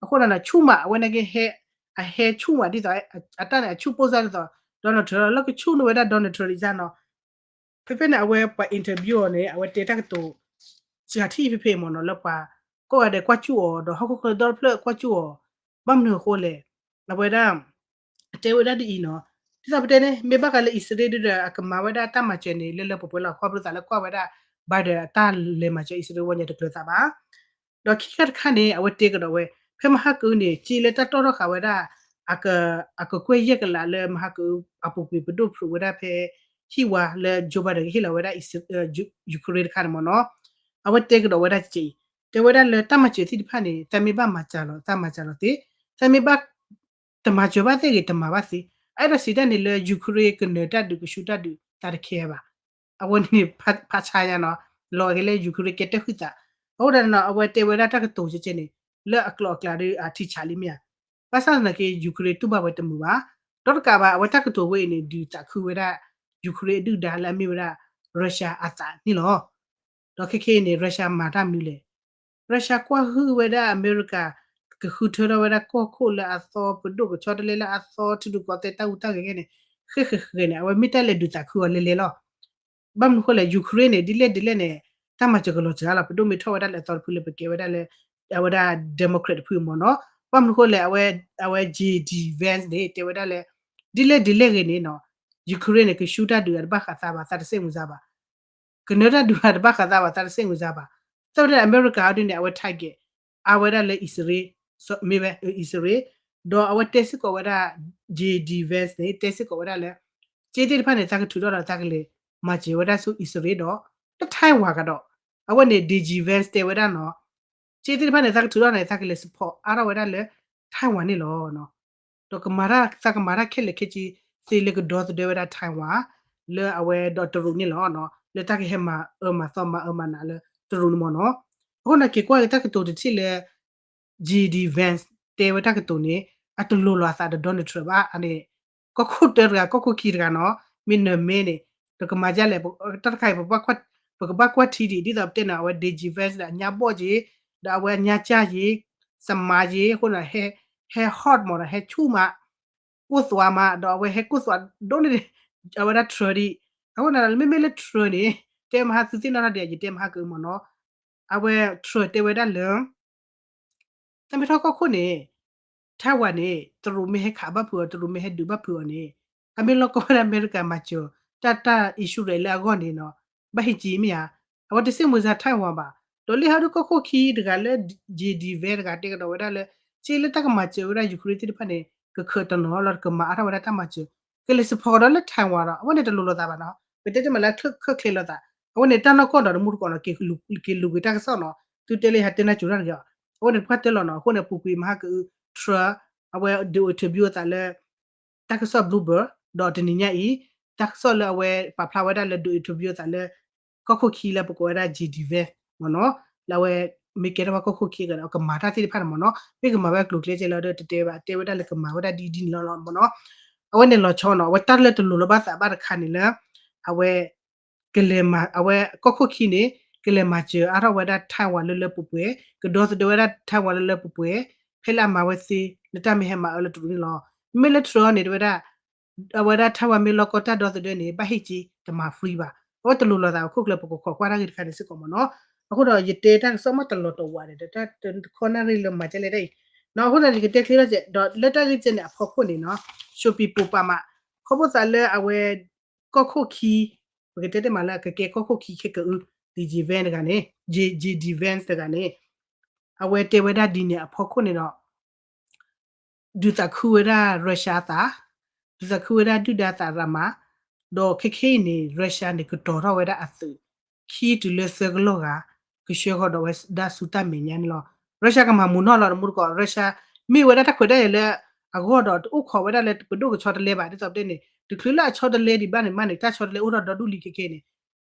အဃိန့ၣ် ဆူၣ်မး အဝဲန့ၣ်က့ ဟဲ အဟဲဆူၣ်မးဒ်သိး အတၢ်န့ၣ် အဆူၣ်ပိၢ်စၢ်ဒ်သိး Donald Trump လၢကဆူၣ်န့ၢ်ဝဲဒၣ် Donald Trump ဒ်စၢ်နီၤ ဖဲဖဲန့ၣ် အဝဲပှၤ interview အီၤန့ၣ် အဝဲတဲတၢ်ကတိၤ စှၤထံၣ်ဖဲဖဲမ့ၢ်နီၤ လၢပှၤ ကိးဂၤဒဲးကွၢ်စူၣ်အီၤ ဒီးဟီၣ်ခိၣ်ချၢဒီတဖျၢၣ်ကွၢ်စူၣ်အီၤ ဘၣ်မနုၤအဃိလဲၣ် အဝဲဒၣ် တဲဝဲဒၣ်ဒ်အံၤနီၤ ဒ်သိးပတဲန့ၣ် မ့ၢ်ဘၣ်ဃးလၢအံၣ်စရ့လးဒီး အကမၤဝဲဒၣ်တၢ်မၤစၢၤန့ၣ် လၢလၢပှဲၤပှဲၤလီၤ ခီဖျိသးလၢကွၢ်ဝဲဒၣ် Biden အတၢ်လဲၤမၤစၢၤအံၣ်စရ့လးဝဲန့ၣ် တကျၢၤသးဘၣ် ဒီးခံခါတခါန့ၣ် အဝဲတဲကဒီးဝဲ ဖဲမဟါကုၤန့ၣ် က့လၢတၢ်တီၣ်ထီၣ်ဃာ်ဝဲဒၣ် အကကွဲၢ်ယဲၢ်ကလးလၢမဟါကုၤ အပူၤကွံာ်ပဒိၣ်ဖျိးဝဲဒၣ်ဖဲ ဟံၣ်ဝါလၢ Joe Biden ကဟ့ၣ်လီၤဝဲဒၣ် Ukraine တခါန့ၣ်မ့ၢ်နီၤ အဝဲတဲကဒီးဝဲဒၣ်က့ တဲဝဲဒၣ်လၢတၢ်မၤစၢၤသ့ၣ်တဖၣ်န့ၣ် သးမ့ၢ်ဘၣ်မၤစၢၤလီၤ သးမၤစၢၤလီၤသ့ သးမ့ၢ်ဘၣ် တမၤစၢၤဘၣ်သ့ၣ်ဂ့ၤ တမၤဘၣ်သ့ အအဲၣ်ဒိးစံးတၢ်န့ၣ်လၢ Ukraine ကနၢၤတၢ်ဒုးကဆူၣ်တၢ်ဒုး သးတခဲဘၣ် အဝဲန့ၣ်ဖးဆါညါနီၤ လီၤက့ၤလၢ Ukraine ကဲတၢ်ဃုသး အဃိဒၣ်နီၤ အဝဲတဲဝဲဒၣ်တၢ်ကတိၤကဲကဲန့ၣ် လၢအကျိၤအကျဲဒီးအထံဆးလံမ့ၢ်ဧါ ဘၣ်ဆၣ်သနာ်က့ Ukraine တူၢ်ဘၣ်ဝဲတမုာ်ဘၣ် ဒီးတကးဘၣ် အဝဲတၢ်ကတိၤဝဲအံၤန့ၣ် ဒုးသးခုဝဲဒၣ် Ukraine အဒုၣ်ဒါလၢအမ့ၢ်ဝဲဒၣ် Russia အသးန့ၣ်လီၤ ဒီးခဲခဲအံၤန့ၣ် Russia မၤတၢ်မနုၤလဲၣ် Russia ကွၢ်ဟုၣ်ဝဲဒၣ်အမဲရကၤ ကဃုထၢထီၣ်ဝဲဒၣ်ကီၢ်ခိၣ်လၢအသီ ပဒိၣ်ကဆီတလဲလၢအသီ ထံရူၢ်ကီၢ်သဲးတၢ်ဟူးတၢ်ဂဲၤဂဲန့ၣ် ဃဲဃဲဃဲန့ၣ် အဝဲမ့ၢ်တၢ်လဲၤဒုးသးခုအီၤလဲၤလဲၤလီၤ ဘၣ်မနုၤဃိလဲၣ် Ukraine န့ၣ် ဒ်လဲၣ်ဒ်လဲၣ်န့ၣ် တၢ်မၤစၢၤကလီၤစှၤလီၤ ပဒိၣ်မ့ၢ်ထီၣ်ဝဲဒၣ်လၢအသီတဖုလၢပကဲဝဲဒၣ်လၢ အဝဲဒၣ် Democrat တဖုမ့ၢ်နီၤ ဘၣ်မနုၤဃိလဲၣ် အဝဲ အဝဲ J D Vance န့ၣ် တဲဝဲဒၣ်လၢ ဒ်လဲၣ်ဒ်လဲၣ်ဂ့ၤန့ၣ်နီၤ Ukraine န့ၣ် ကဆူၣ်တၢ်ဒုးအတဘၣ်ဃးသးဘၣ် သးတစဲးမုၢ်စၢ်ဘၣ် ကနၢၤတၢ်ဒုးအတဘၣ်ဃးသးဘၣ် သးတစဲးမုၢ်စၢ်ဘၣ် သတးဒီးအမဲရကၤအီၤဒ်န့ၣ် အဝဲ target အါဝဲဒၣ်လၢအံၣ်စရ့လး မ့ၢ်ဝဲ အံၣ်စရ့လး ဒီးအဝဲတဲစ့ၢ်ကီးဝဲဒၣ် J D Vance န့ၣ် တဲစ့ၢ်ကီးဝဲဒၣ်လၢ က့သ့ၣ်တဖၣ်န့ၣ် သးကထုးထီၣ်ဒီးသးကလဲၤမၤစၢၤဝဲဒၣ်ဆူအံၣ်စရ့လးဒီး လၢ Taiwan ကဒီး အဝဲန့ၣ် J D Vance တဲဝဲဒၣ်နီၤ က့သ့ၣ်တဖၣ်န့ၣ် သးကထုးထီၣ်န့ၣ် သးကလဲၤ support အါထီၣ်ဝဲဒၣ်လၢ Taiwan န့ၣ်လီၤ ဒီးကမၤတၢ် သးကမၤတၢ်ခဲလၢာ်ခဲဆ့သ့လၢကဒီသဒၢဝဲဒၣ် Taiwan လၢအဝဲဒီးတရူးန့ၣ်လီၤ လၢတၢ်ကဟဲမၤအၢမၤသီမၤအၢမၤနးလၢတရူးန့ၣ်မ့ၢ်နီၤ အဃိန့ၣ်က့ၤကွၢ်က့ၤတၢ်ကတိၤတထံၣ်လၢ J D Vance တဲဝဲတၢ်ကတိၤန့ၣ် အတလိၤလီၤအသးဒီး Donald Trump ဘၣ်န့ၣ် ကီၢ်ခိၣ်တၢတဂၤ ကီၢ်ခိၣ်ခံတဂၤနီၤ မ့ၢ်နၢၤမ့ၢ်န့ၣ် တကမၤဒ်လဲၣ် တၢ်တခါအံၤ ပကဘၣ်ကွၢ်ထံဒံး ဒ်သိးပတဲန့ၣ် အဝဲ J D Vance ဒီးအညါဘီၣ်က့ၤ ဒီးအဝဲအညါကၢ်က့ၤ စမၤက့ၤ အဃိန့ၣ် ဟဲ ဟဲ hot မ့ၢ်ဒီး ဟဲဆူၣ်မး ကိၢ်သွးမး ဒီးအဝဲဟဲကိၢ်သွးဒိၣ်န့ၢ် အဝဲဒၣ် Trump ဒံး, အဃိန့ၣ် မ့မ့ၢ်လၢ Trump န့ၣ် တဲမဟါသုသ့ၣ်နီၣ်ထီၣ်ဒံး ယတဲမဟါကအုမ့ၢ်နီၤ, အဝဲ Trump တဲဝဲဒၣ်လၢ တၢ်မ့ၢ်ထီၣ်ကီၢ်ခိၣ်န့ၣ် Taiwan န့ၣ် တရူးမ့ၢ်ဟဲခးဘၣ်ဖုးအီၤ တရူးမ့ၢ်ဟဲဒုးဘၣ်ဖုးအီၤန့ၣ် အမ့ၢ်လီၢ်ကီၢ်ဝဲဒၣ်အမဲရကၤမၤစၢၤ တၢ်တၢ် insurance လၢအဂီၢ်န့ၣ်နီၤ, ဘၣ်ဟ့ၣ်က့ၤမ့ၢ်ဧါ, အဝဲတစံးမုာ်စၢ် Taiwan ဘၣ်, ဒီးလၢဟီဒုးကီၢ်ခိၣ်ခံတဂၤလၢ J D Vance တဂၤတဲကဒီးဝဲဒၣ်လၢ က့လၢတၢ်ကမၤစၢၤဝဲဒၣ် Ukraine သ့ၣ်တဖၣ်န့ၣ် ကခၢးတနီၤလီၤ ကမၤအါထီၣ်ဝဲဒၣ်တၢ်မၤစၢၤ, ကလဲၤ support ဒီးလၢ Taiwan ဒီး အဝဲန့ၣ်တလိၤလိာ်သးဘၣ်နီၤ, ပတဲတမံၤလၢ ခၢၣ်ချ့လိာ်သး, အဝဲန့ၣ်တၢ်နီၢ်ကီၢ်ဒီးတမူတကိးနီၤ က့ၤလူၤကွံာ်တၢ်ကစီၣ်နီၤ, သုတဲလၢယဟဲတဲနၢ်စူၤတၢ်တဂ့ၤအီၤ, အဝဲန့ၣ်တပှၢ်တဲလီၤနီၤ, အဃိန့ၣ် ပူၤကွံာ်မဟါကအု Trump အဝဲဒုး interview အသးလၢ တၢ်ကစီၣ် Bloomberg ဒီးတနံၤညါအံၤ တၢ်ကစီၣ်လၢအဝဲပာ်ဖျါဝဲဒၣ်လၢဒုး interview အသးလၢ ကီၢ်ခိၣ်ခံလၢပကိးဝဲဒၣ် J D Vance မ့ၢ်နီၤ, လၢအဝဲမ့ၢ်ကဲထီၣ်ဝဲကီၢ်ခိၣ်ခံကဒီး ကမၤတၢ်သ့ၣ်တဖၣ်န့ၣ်မ့ၢ်နီၤ, မ့ၢ်ကမၤဝဲကျိၤကျဲကဲလၢဒီးတတဲဘၣ် တဲဝဲဒၣ်လၢကမၤဝဲဒၣ်ဒ်ဒ်န့ၣ်လီၤမ့ၢ်နီၤ, အဝဲန့ၣ်လီၤဆီနီၤ, အဝဲတၢ်လၢတလိၤလၢၤဘၣ်သးဘၣ်တခါန့ၣ်လၢ အဝဲ ကလဲၤမၤ အဝဲကီၢ်ခိၣ်ခံန့ၣ် ကလဲၤမၤစၢၤအါထီၣ်ဝဲဒၣ် Taiwan လၢလၢပှဲၤပှဲၤ, ကဒီသဒၢဝဲဒၣ် Taiwan လၢလၢပှဲၤပှဲၤ, ဖဲလၢအမၤဝဲသ့ လၢတၢ်မ့ၢ်ဟဲမၤအၢလၢတရူးန့ၣ်လီၤ. မ့မ့ၢ်လၢ Trump န့ၣ် တဲဝဲဒၣ် အဝဲဒၣ် Taiwan မ့ၢ်လီၢ်ကီၢ်တၢ်ဒီသဒၢန့ၣ် ဘၣ်ဟ့ၣ်က့ၤ တမၤ free ဘၣ်. အဝဲတလိၤလိာ်သး အခိၣ်ကျၢၢ်ပကခိးကွၢ်တၢ်ဂ့ၢ်တခါန့ၣ်စ့ၢ်ကီးမ့ၢ်နီၤ. အဃိဒီး ယတဲတၢ်ကစီၣ်မ့ၢ်တလီၤတဝးဒီး တၢ်တခီနၣ်ရံၣ်လၢမၤကဲလဲၣ်ဒ်အံၤ, အဃိဒီးယကတဲချ့ထီၣ်ကဲ ဒီးလၢတၢ်ဂ့ၢ်ကဲန့ၣ်အဖီခိၣ်န့ၣ်နီၤ, ရှိပံၤပိာ်ပာ်မး, ခီဖျိသးလၢအဝဲ ကီၢ်ခိၣ်ခံ, ပကတဲတ့ၢ်မးလၢအကကဲကီၢ်ခိၣ်ခံခဲကအု, J D Vance တဂၤန့ၣ်, J, J D Vance တဂၤန့ၣ် အဝဲတဲဝဲဒၣ်ဒ်န့ၣ်အဖီခိၣ်န့ၣ်ဒီး ဒုးသးခုဝဲဒၣ် Russia အသး, ဒုးသးခုဝဲဒၣ်ဒုၣ်ဒါသးရၤမး, ဒီးခဲခဲအံၤန့ၣ် Russia န့ၣ် ကတီၤထီၣ်ဝဲဒၣ်အသုး ခံတုၤလၢသၢကလီၢ်ဂၤ ကဆှၢဃီၤဒီးဝဲဒၣ်ဆူတၢ်မဲာ်ညါန့ၣ်လီၤ. Russia ကမၤမုာ်နီၢ်လီၤ တမူတကိး Russia မ့ၢ်ဝဲဒၣ်တၢ်ခွဲးတၢ်ယာ်လၢအဂီၢ်ဒီး တအိၣ်ခိးဝဲဒၣ်လၢပဒိၣ်ကဆီတလဲဘၣ် ဒ်သိးပတဲန့ၣ် တချုးလၢအဆီတလဲဒံးဘၣ်န့ၣ်မးန့ၣ် တၢ်ဆီတလဲအိၣ်ထီၣ်ဒီဒူၣ်လံခဲခဲန့ၣ်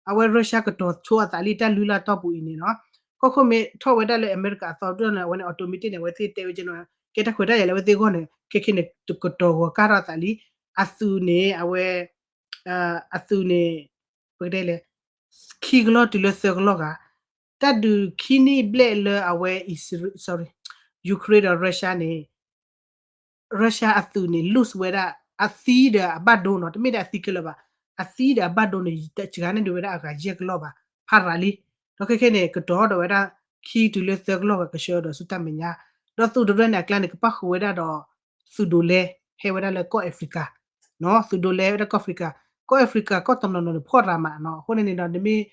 အဝဲ Russia ကတီၤဆိအသးလံတၢ်လုၢ်လၢ်တီၢ်ပူၤအံၤန့ၣ်နီၤ. ကီၢ်ခိၣ်မ့ၢ်ထီၣ်ဝဲဒၣ်လၢအမဲရကၤအသီဒိၣ်န့ၣ် အဝဲန့ၣ် automatic န့ၣ် အဝဲသ့ၣ်တဲဝဲကဲနီၤ ကဲတၢ်ခွဲးတၢ်ယာ်လၢအဝဲသ့ၣ်အဂီၢ်န့ၣ် ခဲခဲန့ၣ် ကတီၤဂီၤကၢ်ထီၣ်အသးလံ. အသုးန့ၣ် အဝဲ အသုးန့ၣ် ပကတဲလဲၣ် ခံကလီၢ်တုၤလၢသၢကလီၢ်ဂၤ တၢ်ဒုးခံနံၣ်ဘျဲၣ်လၢအဝဲ Israel, sorry, Ukraine ဒီး Russia န့ၣ် Russia အသုးန့ၣ် lose ဝဲဒၣ် အသံဒီးအဘၣ်ဒိနီၤ, တမ့ၢ်ဒၣ်အသံခဲလၢာ်ဘၣ်, အသံဒီးအဘၣ်ဒိန့ၣ် တစှၤန့ၢ်ဒံးဝဲဒၣ်အဂၤယဲၢ်ကလီၢ်ဘၣ်, ဖးရၤလံ. ဒီးခဲခဲန့ၣ် ကတီၤဒီးဝဲဒၣ် ခံတုၤလၢသၢကလီၢ်ဂၤ ကဆှၢဒီးဆူတၢ်မဲာ်ညါ, ဒီးသုးတရၢန့ၣ် အကျါန့ၣ် ကပၣ်ဃုာ်ဝဲဒၣ်ဒီး သုးဒိးလဲ ဟဲဝဲဒၣ်လၢကီၢ် Africa သုးဒိးလဲဝဲဒၣ်ကီၢ် Africa, ကီၢ် Africa ကီၢ်တနီၤနီၤန့ၣ် ဖှီၣ်ရၤမးနီၤ, အဃိန့ၣ်န့ၣ်ဒီး နမ့ၢ်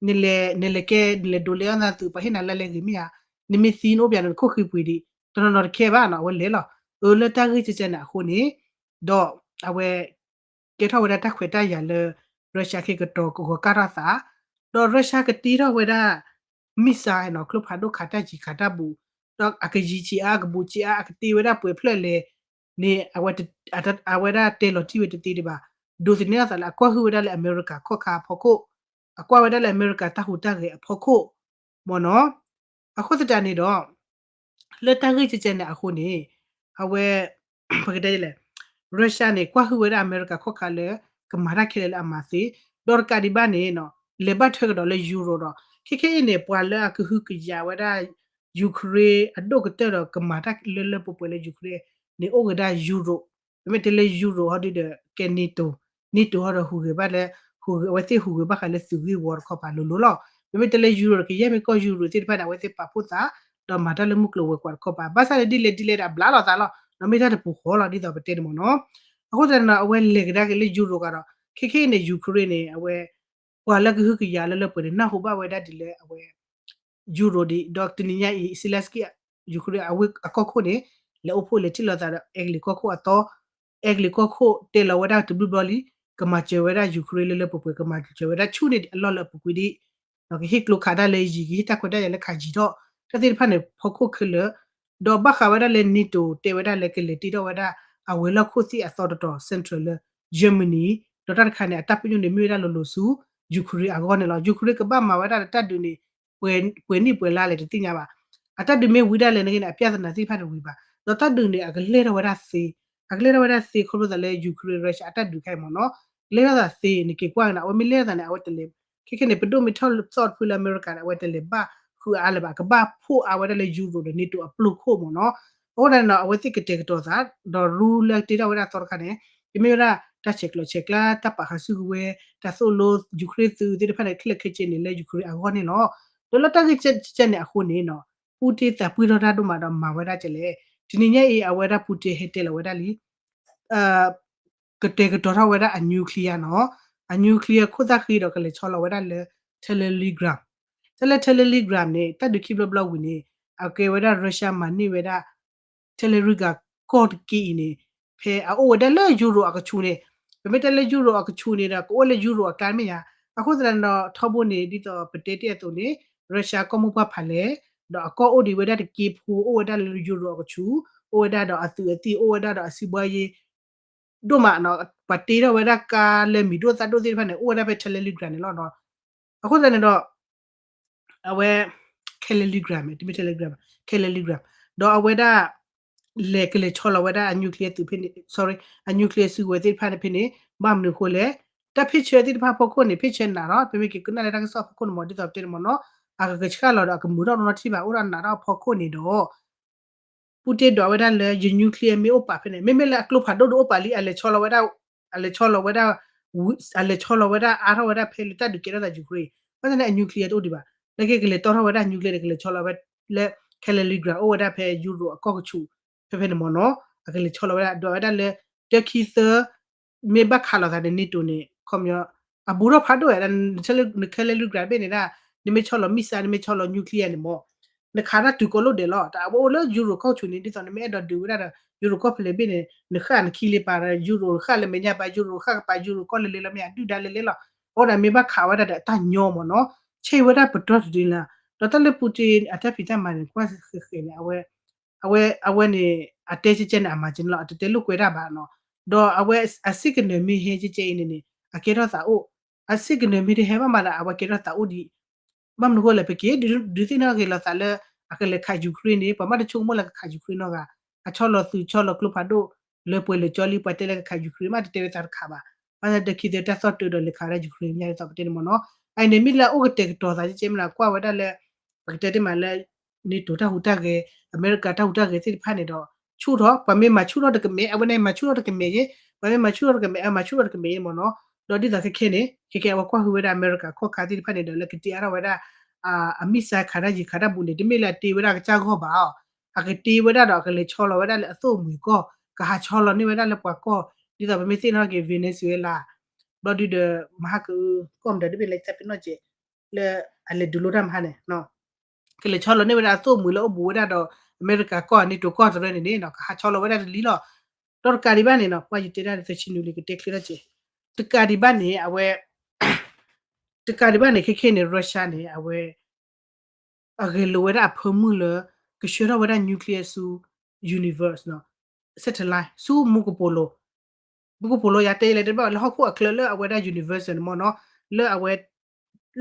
နလဲၤ နလဲၤကဲ နလဲၤဒိးလဲအီၣ်နသုး ပှၤဟ့ၣ်နၤလၢလဲၤဂ့ၤမ့ၢ်ဧါ, နမ့ၢ်သံနအိၣ်ပၠးန့ၣ် နခိၣ်ဃံပှ့ၤဒံး, တနီၤနီၤတခဲဘၣ်နီၤ အဝဲလဲၤလီၤ. အၢ လၢတၢ်ဂ့ၢ်ကဲကဲန့ၣ်အဃိန့ၣ်, ဒီး အဝဲ ကဲထီၣ်ဝဲဒၣ်တၢ်ခွဲးတၢ်ယာ်လၢ Russia ခဲကတီၤကဂီၤကၢ်ထီၣ်သး, ဒီး Russia ကတ့ထီၣ်ဝဲဒၣ် missile နီၤ ကျိဖးဒိၣ်ခးတၢ်ယံၤခးတၢ်ဘူး, ဒီးအကယံၤဆံးအါ အကဘူးဆံးအါ အကတ့ဝဲဒၣ်ပှဲၤဖျၢၣ်လဲၣ်န့ၣ် အဝဲ အဝဲဒၣ်တဲလီၤတံၢ်ဝဲတသ့ဒံးဘၣ်, ဒိးသန့ၤအသးလၢအကွၢ်ဟုၣ်ဝဲဒၣ်လၢအမဲရကၤခီၣ်ခါအဖီခိၣ်, အကွၢ်ဝဲဒၣ်လၢအမဲရကၤတၢ်ဟူးတၢ်ဂဲၤအဖီခိၣ် မ့ၢ်နီၤ. အဃိသတးန့ၣ်ဒီး လၢတၢ်ဂ့ၢ်ကဲကဲန့ၣ်အဃိန့ၣ် အဝဲ ပကတဲလဲၣ် Russia န့ၣ် ကွၢ်ဟုၣ်ဝဲဒၣ်အမဲရကၤခီၣ်ခါလၢ ကမၤတၢ်ခဲလၢာ်လၢအမၤသ့, ဒီးတကးဒံးဘၣ်န့ၣ် လဲၤဘၣ်ထွဲကဒီးလၢ Europe ဒီး ခဲခဲအံၤန့ၣ် ပှၤလၢအကဟုကယာ်ဝဲဒၣ် Ukraine အဒိၣ်ကတၢၢ်ဒီး ကမၤတၢ်လၢလၢပှဲၤပှဲၤလၢ Ukraine န့ၣ် အိၣ်က့ၤဒၣ် Europe, ပမ့ၢ်တဲလၢ Europe ဟီဒုဒီး ကဲ NATO, NATO ဟီဒီးဟူးဂဲၤဘၣ်လၢ ဟူးဂဲၤ အဝဲသ့ၣ်ဟူးဂဲၤဘၣ်ဃးလၢသုးဂ့ၢ်ဝီတခီပၤလိၤလိၤလီၤ. ပမ့ၢ်တဲလၢ Europe ကယဲၢ်မ့ၢ်ကီၢ် Europe သ့ၣ်တဖၣ်န့ၣ် အဝဲသ့ၣ်ပာ်ဖှိၣ်သး ဒီးမၤတၢ်လၢမုၢ်ကျိၤဝဲၤကွာ်တခီပၤ ဘၣ်ဆၣ်န့ၣ်ဒ်လဲၣ်ဒ်လဲၣ်ဒီးအဘျးလီၤသးလီၤ, ဒီးမ့ၢ်တၢ်တပူၤဃီလီၤ ဒ်သိးပတဲန့ၣ်မ့ၢ်နီၤ. အဃိသတးန့ၣ်ဒီး အဝဲလဲၤကဒါက့ၤလၢ Europe ကဒီး ခဲခဲအံၤန့ၣ် Ukraine န့ၣ် အဝဲ ပှၤလၢကဟုကယာ်လၢလၢပှဲၤပှဲၤန့ၣ် နၢ်ဟူဘၣ်ဝဲဒၣ်ဒ်လၢအဝဲ Europe ဒံး, ဒီးတနံၤညါအံၤ Zelenskyy Ukraine အဝဲအကီၢ်ခိၣ်န့ၣ် လဲၤအိၣ်ဖှိၣ်လဲၤထံၣ်လိာ်သးဒီး အဲကလံးကီၢ်ခိၣ်အသီ, အဲကလံးကီၢ်ခိၣ်တဲလီၤဝဲဒၣ်တဘျုးဘျီလံ, ကမၤစၢၤဝဲဒၣ် Ukraine လၢလၢပှဲၤပှဲၤ, ကမၤစၢၤဝဲဒၣ်ဆူန့ၣ်အလီၢ်လၢအပူၤကွံာ်ဒံး, ဒီးကဟ့ၣ်ကျိခးတၢ်လၢယံၤ, ကဟ့ၣ်တၢ်ခွဲးတၢ်ယာ်လၢခးယံၤထီၣ်, တၢ်သ့ၣ်တဖၣ်န့ၣ် ဖီခိၣ်ခဲလၢာ်, ဒီးဘၣ်ဃးဝဲဒၣ်လၢ NATO တဲဝဲဒၣ်လၢကလဲၤတ့ထီၣ်ဝဲဒၣ် အဝဲၤလီၢ်ခိၣ်သ့ၣ်အသီတတီၤ central လၢ Germany, ဒီးတၢ်တခါန့ၣ် အတၢ်ပညိၣ်န့ၣ်မ့ၢ်ဝဲဒၣ်လိၤလိၤဆူ Ukraine အဂီၢ်န့ၣ်လီၤ. Ukraine ကဘၣ်မၤဝဲဒၣ်လၢတၢ်ဒုးန့ၣ် ပှဲၤနံၣ်ပှဲၤလါလဲၣ်တသ့ၣ်ညါဘၣ်. အတၢ်ဒုးမ့ၢ်ဝံၤဒၣ်လဲာ်န့ၣ် အပြဿနာသ့ၣ်တဖၣ်န့ၣ်ဝံၤဘၣ်. ဒီးတၢ်ဒုးန့ၣ် အကလဲၢ်ထီၣ်ဝဲဒၣ်သ့, အကလဲၢ်ထီၣ်ဝဲဒၣ်သ့ ခီဖျိသးလၢ Ukraine Russia အတၢ်ဒုးခဲအံၤမ့ၢ်နီၤ, လဲၢ်ထီၣ်သးသ့န့ၣ် က့ၤကွၢ်က့ၤန့ၣ် အဝဲမ့ၢ်လဲၢ်ထီၣ်သးန့ၣ် အဝဲတလဲၤ, ခဲခဲန့ၣ် ပဒိၣ်မ့ၢ်ထီၣ်သီၣ်တဖုလၢအမဲရကၤန့ၣ် အဝဲတလဲၤဘၣ်ဃုအါလၢၤဘၣ်, ကဘၣ်ဖှိၣ်အါဝဲဒၣ်လၢ Europe ဒီး NATO အပျိၢ်ခိၣ်မ့ၢ်နီၤ. အဃိသတးန့ၣ်ဒီး အဝဲသ့ၣ်ကတဲာ်ကတီၤသး ဒီးရူလၢတ့ထီၣ်ဝဲဒၣ်သီတခါန့ၣ် ကမ့ၢ်ဝဲဒၣ် တၢ်ဆဲးကျိးဆဲးကျၢ တၢ်ပာ်ဃာ်စုကဝဲၤ တၢ်သိၣ်လိ Ukraine သုးသ့ၣ်တဖၣ်န့ၣ် ခဲလၢာ်ခဲဆ့န့ၣ် လၢ Ukraine အဂီၢ်န့ၣ်လီၤ. ဒီးလၢတၢ်ဂ့ၢ်ကဲန့ၣ်အဃိန့ၣ်နီၤ Putin သးပှၢ်ထီၣ်တၢ်ဒိၣ်မးဒီးမၤဝဲဒၣ်ကလဲၣ်. တနံၤညါအံၤ အဝဲဒၣ် Putin ဟဲတဲလီၤဝဲဒၣ်လံ ကတဲာ်ကတီၤထီၣ်ဝဲဒၣ်အ nuclear နီၤ, အ nuclear ခိၣ်သၣ်ဃံဒီးကလဲၤဆီလီၤဝဲဒၣ်လၢ Telegram. တၢ်လၢ Telegram န့ၣ် တၢ်ဒုးခံဘျီဘျီဝံၤန့ၣ် အကဲဝဲဒၣ် Russia မၤန့ၢ်ဝဲဒၣ် Telegram ကီၢ်တက့ၢ်အံၤန့ၣ် ဖဲအအိၣ်ဝဲဒၣ်လၢ Europe အကဆူးန့ၣ်, ပမ့ၢ်တဲလၢ Europe အကဆူးန့ၣ်ဒီး ကအိၣ်လၢ Europe အကျါမ့ၢ်ဧါ. အဃိသတးန့ၣ်ဒီး ထီဘိန့ၣ် ဒ်သိးပတဲတ့ၢ်အသိးန့ၣ် Russia ကီၢ်မိၢ်ပှၢ်ဖးလဲၢ် ဒီးအကီၢ်အိၣ်ဒံးဝဲဒၣ်တက့ၢ်ဖိ အိၣ်ဝဲဒၣ်လၢ Europe အကဆူး အိၣ်ဝဲဒၣ်ဒီးအသုးအသံၣ် အိၣ်ဝဲဒၣ်ဒီးအစံးဘှါယ့ ဒိၣ်မးနီၤ, ပှၤတ့ထီၣ်ဝဲဒၣ်ကါလၢမံၤဒိၣ်သၣ်ဒိၣ်သ့ၣ်တဖၣ်န့ၣ် အိၣ်ဝဲဒၣ်ဖဲ Telegram န့ၣ်လီၤ. အဃိသတးန့ၣ်ဒီး အဝဲ Telegram တမ့ၢ် Telegram Telegram ဒီးအဝဲဒၣ် လဲၤကလဲၤဆီလီၤဝဲဒၣ်အ nuclear သုးဖဲန့ၣ် sorry အ nuclear စုကဝဲၤသ့ၣ်တဖၣ်န့ၣ်ဖဲန့ၣ် ဘၣ်မနုၤအဃိလဲၣ်. တၢ် picture သ့ၣ်တဖၣ်အဖီခိၣ်န့ၣ် picture နးထီၣ် ပမ့ၢ်က့ၤကနၣ်လၢတၢ်ကစီၣ်အဖီခိၣ်န့ၣ်မ့ၢ် ဒ်သိးပတဲန့ၣ်မ့ၢ်နီၤ အကကဆှၣ်လီၤဒီးအကမုာ်ထီၣ်နီထံၣ်ဘၣ် အိၣ်ဒီးနးထီၣ်အဖီခိၣ်န့ၣ်ဒီး Putin ဒွးဝဲဒၣ်လၢ ယ nuclear မ့ၢ်အိၣ်ပာ်ဖဲန့ၣ် မ့မ့ၢ်လၢအကျိဖးဒိၣ်ဒိၣ်အိၣ်ပာ်လံ အလဲၤဆီလီၤဝဲဒၣ် အလဲၤဆီလီၤဝဲဒၣ် အလဲၤဆီလီၤဝဲဒၣ်အါထီၣ်ဝဲဒၣ်ဖဲလၢတၢ်ဒုးကဲထီၣ်သး Ukraine ဘၣ်ဆၣ်န့ၣ် အ nuclear တအိၣ်ဒံးဘၣ် နာ်က့ကလဲၤတီထီၣ်ဝဲဒၣ် nuclear န့ၣ် ကလဲၤဆီလီၤဝဲလၢ Telegram အိၣ်ဝဲဒၣ်ဖဲ Europe အကီၢ်ကဆူး ဖဲဖဲန့ၣ်မ့ၢ်နီၤ အကလဲၤဆီလီၤဝဲဒၣ် ဒွးဝဲဒၣ်လၢ တၢ်ခံသၢ မ့ၢ်ဘၣ်ခးလိာ်သးန့ၣ် NATO န့ၣ် ခီပညီ အဘူးထီၣ်ဖးဒိၣ်ဝဲဒၣ် န Telegram ဘ့ၣ်န့ၣ်ဒၣ် နမ့ၢ်ဆီလီၤ missile နမ့ၢ်ဆီလီၤ nuclear န့ၣ်မ့ၢ် နခးတၢ်တုၤကိးလိၣ်ဒဲးလီၤ တၢ်အဝဲအိၣ်လၢ Europe ကီၢ်ဆူၣ်န့ၣ် ဒ်သိးနမ့ၢ်အဲၣ်ဒိးဒုးဝဲဒၣ်ဒီး Europe ကီၢ်ဖဲလဲၣ်ဘ့ၣ်န့ၣ် နဃၣ်နခံလ့ပာ်ဒီး Europe ဃၣ်လၢမဲာ်ညါပာ် Europe ဃၣ်ကပာ် Europe ကီၢ်လၢလဲၤလီၤမ့ၢ် အဒုၣ်ဒါလၢလဲၤလီၤ အဃိဒီးမ့ၢ်ဘၣ်ခးဝဲဒၣ်ဒီးတၢ်ညီမ့ၢ်နီၤ ဆဲးဝဲဒၣ်ပတြီတဒုလၢ ဒီးတၢ်လၢ Putin အတၢ်ဖံးတၢ်မၤန့ၣ် ကွၢ်ဃဲၤဃဲၤန့ၣ် အဝဲ အဝဲ အဝဲန့ၣ် အတဲကဲကဲန့ၣ် အမၤကဲန့ၣ်လီၤ အတတဲလိာ်ကွဲဒၣ်ဘၣ်နီၤ ဒီးအဝဲအစ့ၢ်ကနၢၤမ့ၢ်ဟဲကဲကဲအံၤန့ၣ်န့ၣ် အကဲထီၣ်သးအိၣ် အစ့ၢ်ကနၢၤမ့ၢ်တဟဲဘၣ်မးဒီး အဝဲကဲထီၣ်သးအိၣ်ဒံး ဘၣ်မနုၤအဃိလဲၣ် ပက့ၤဒုးသ့ၣ်နီၣ်ဂ့ၤလိာ်သးလၢ အကလဲၤခး Ukraine န့ၣ် ပှၤမ့ၢ်တဆိကမိၣ်လၢကခး Ukraine နီတဂၤ အဆီလီၤသုးဆီလီၤကျိဖးဒိၣ် လၢပှဲၤလၢာ်ကၠီလံ ပှၤတဲလၢကခး Ukraine မ့ၢ်တတဲဝဲသးတခးဘၣ် ဘၣ်ဆၣ်ဒီးခံသၢတၢ်သီၣ်တၢၤဒီးလဲၤခးဝဲဒၣ် Ukraine မ့ၢ်ဒ်သိးပတဲန့ၣ်မ့ၢ်နီၤ အအံၤန့ၣ်မ့ၢ်လၢအအိၣ်ကတဲာ်ကတီၤသးကဲကဲမ့ၢ်နီၤ ကွၢ်ဝဲဒၣ်လၢ ပကတဲတ့ၢ်မးလၢ NATO တၢ်ဟူးတၢ်ဂဲၤ အမဲရကၤတၢ်ဟူးတၢ်ဂဲၤသ့ၣ်တဖၣ်န့ၣ်ဒီး ဆူၣ်ထီၣ် ပှၤမ့ၢ်မၤဆူၣ်ထီၣ်တကမဲာ် အဝဲန့ၣ်မၤဆူၣ်ထီၣ်တကမဲာ်ယဲ ပှၤမ့ၢ်မၤဆူၣ်ထီၣ်တကမဲာ် အမၤဆူၣ်ထီၣ်တကမဲာ်ယဲမ့ၢ်နီၤ ဒီးဒ်သိးခဲခဲန့ၣ် ခဲခဲအဝဲကွၢ်ဟုၣ်ဝဲဒၣ်အမဲရကၤခီၣ်ခါသ့ၣ်တဖၣ်န့ၣ်ဒီး လၢကတ့အါထီၣ်ဝဲဒၣ် အ missile ခးတၢ်ယံၤခးတၢ်ဘူးန့ၣ် တမ့ၢ်လၢအတ့ဝဲဒၣ်ကစၢ်ဂီၢ်ဘၣ်အီၤ အကတ့ဝဲဒၣ်ဒီးအကလဲၤဆီလီၤဝဲဒၣ်လၢအသိၣ်အမှံၤကီၢ် ကဟးဆီလီၤန့ၢ်ဝဲဒၣ်လၢပှၤကီၢ် ဒ်သိးပမ့ၢ်သ့ၣ်နီၣ်က့ၤ Venezuela ဘျီဒုဒီး မဟါက ကီၢ်မတၤတဘ့ၣ်လၢတၢ်ပ့ၤနီၣ်ကဲး လၢအလဲၤဒုးလိတၢ်မဟါန့ၣ် ကလဲၤဆီလီၤန့ၢ်ဝဲဒၣ်အသိၣ်အမှံၤလၢအိၣ်ဘူးဝဲဒၣ်ဒီး အမဲရကၤကီၢ် NATO ကီၢ်တရၢန့ၣ်န့ၣ် ကဟးဆီလီၤဝဲဒၣ်တလံလီၤ. ဒီးတကးဒံးဘၣ်န့ၣ်နီၤ ပှၤယတဲဒၣ်လၢသုးဆံနွံလံ ကတဲချ့ထီၣ်က့ၤ တကးဒံးဘၣ်န့ၣ် အဝဲ တကးဒံးဘၣ်န့ၣ် ခဲခဲန့ၣ် Russia န့ၣ် အဝဲ အဂဲၤလိာ်ဝဲဒၣ်အဖၢမုၢ်လၢ ကဆှၢထီၣ်ဝဲဒၣ် nuclear ဆူ universe နီၤ satellite ဆူမူကပိာ်လိၤ မူကပိာ်လိၤ ယတဲလဲၣ်တဘၣ်လၢဟီၣ်ခိၣ်အချၢလၢအဝဲဒၣ် universe န့ၣ်မ့ၢ်နီၤ လၢအဝဲ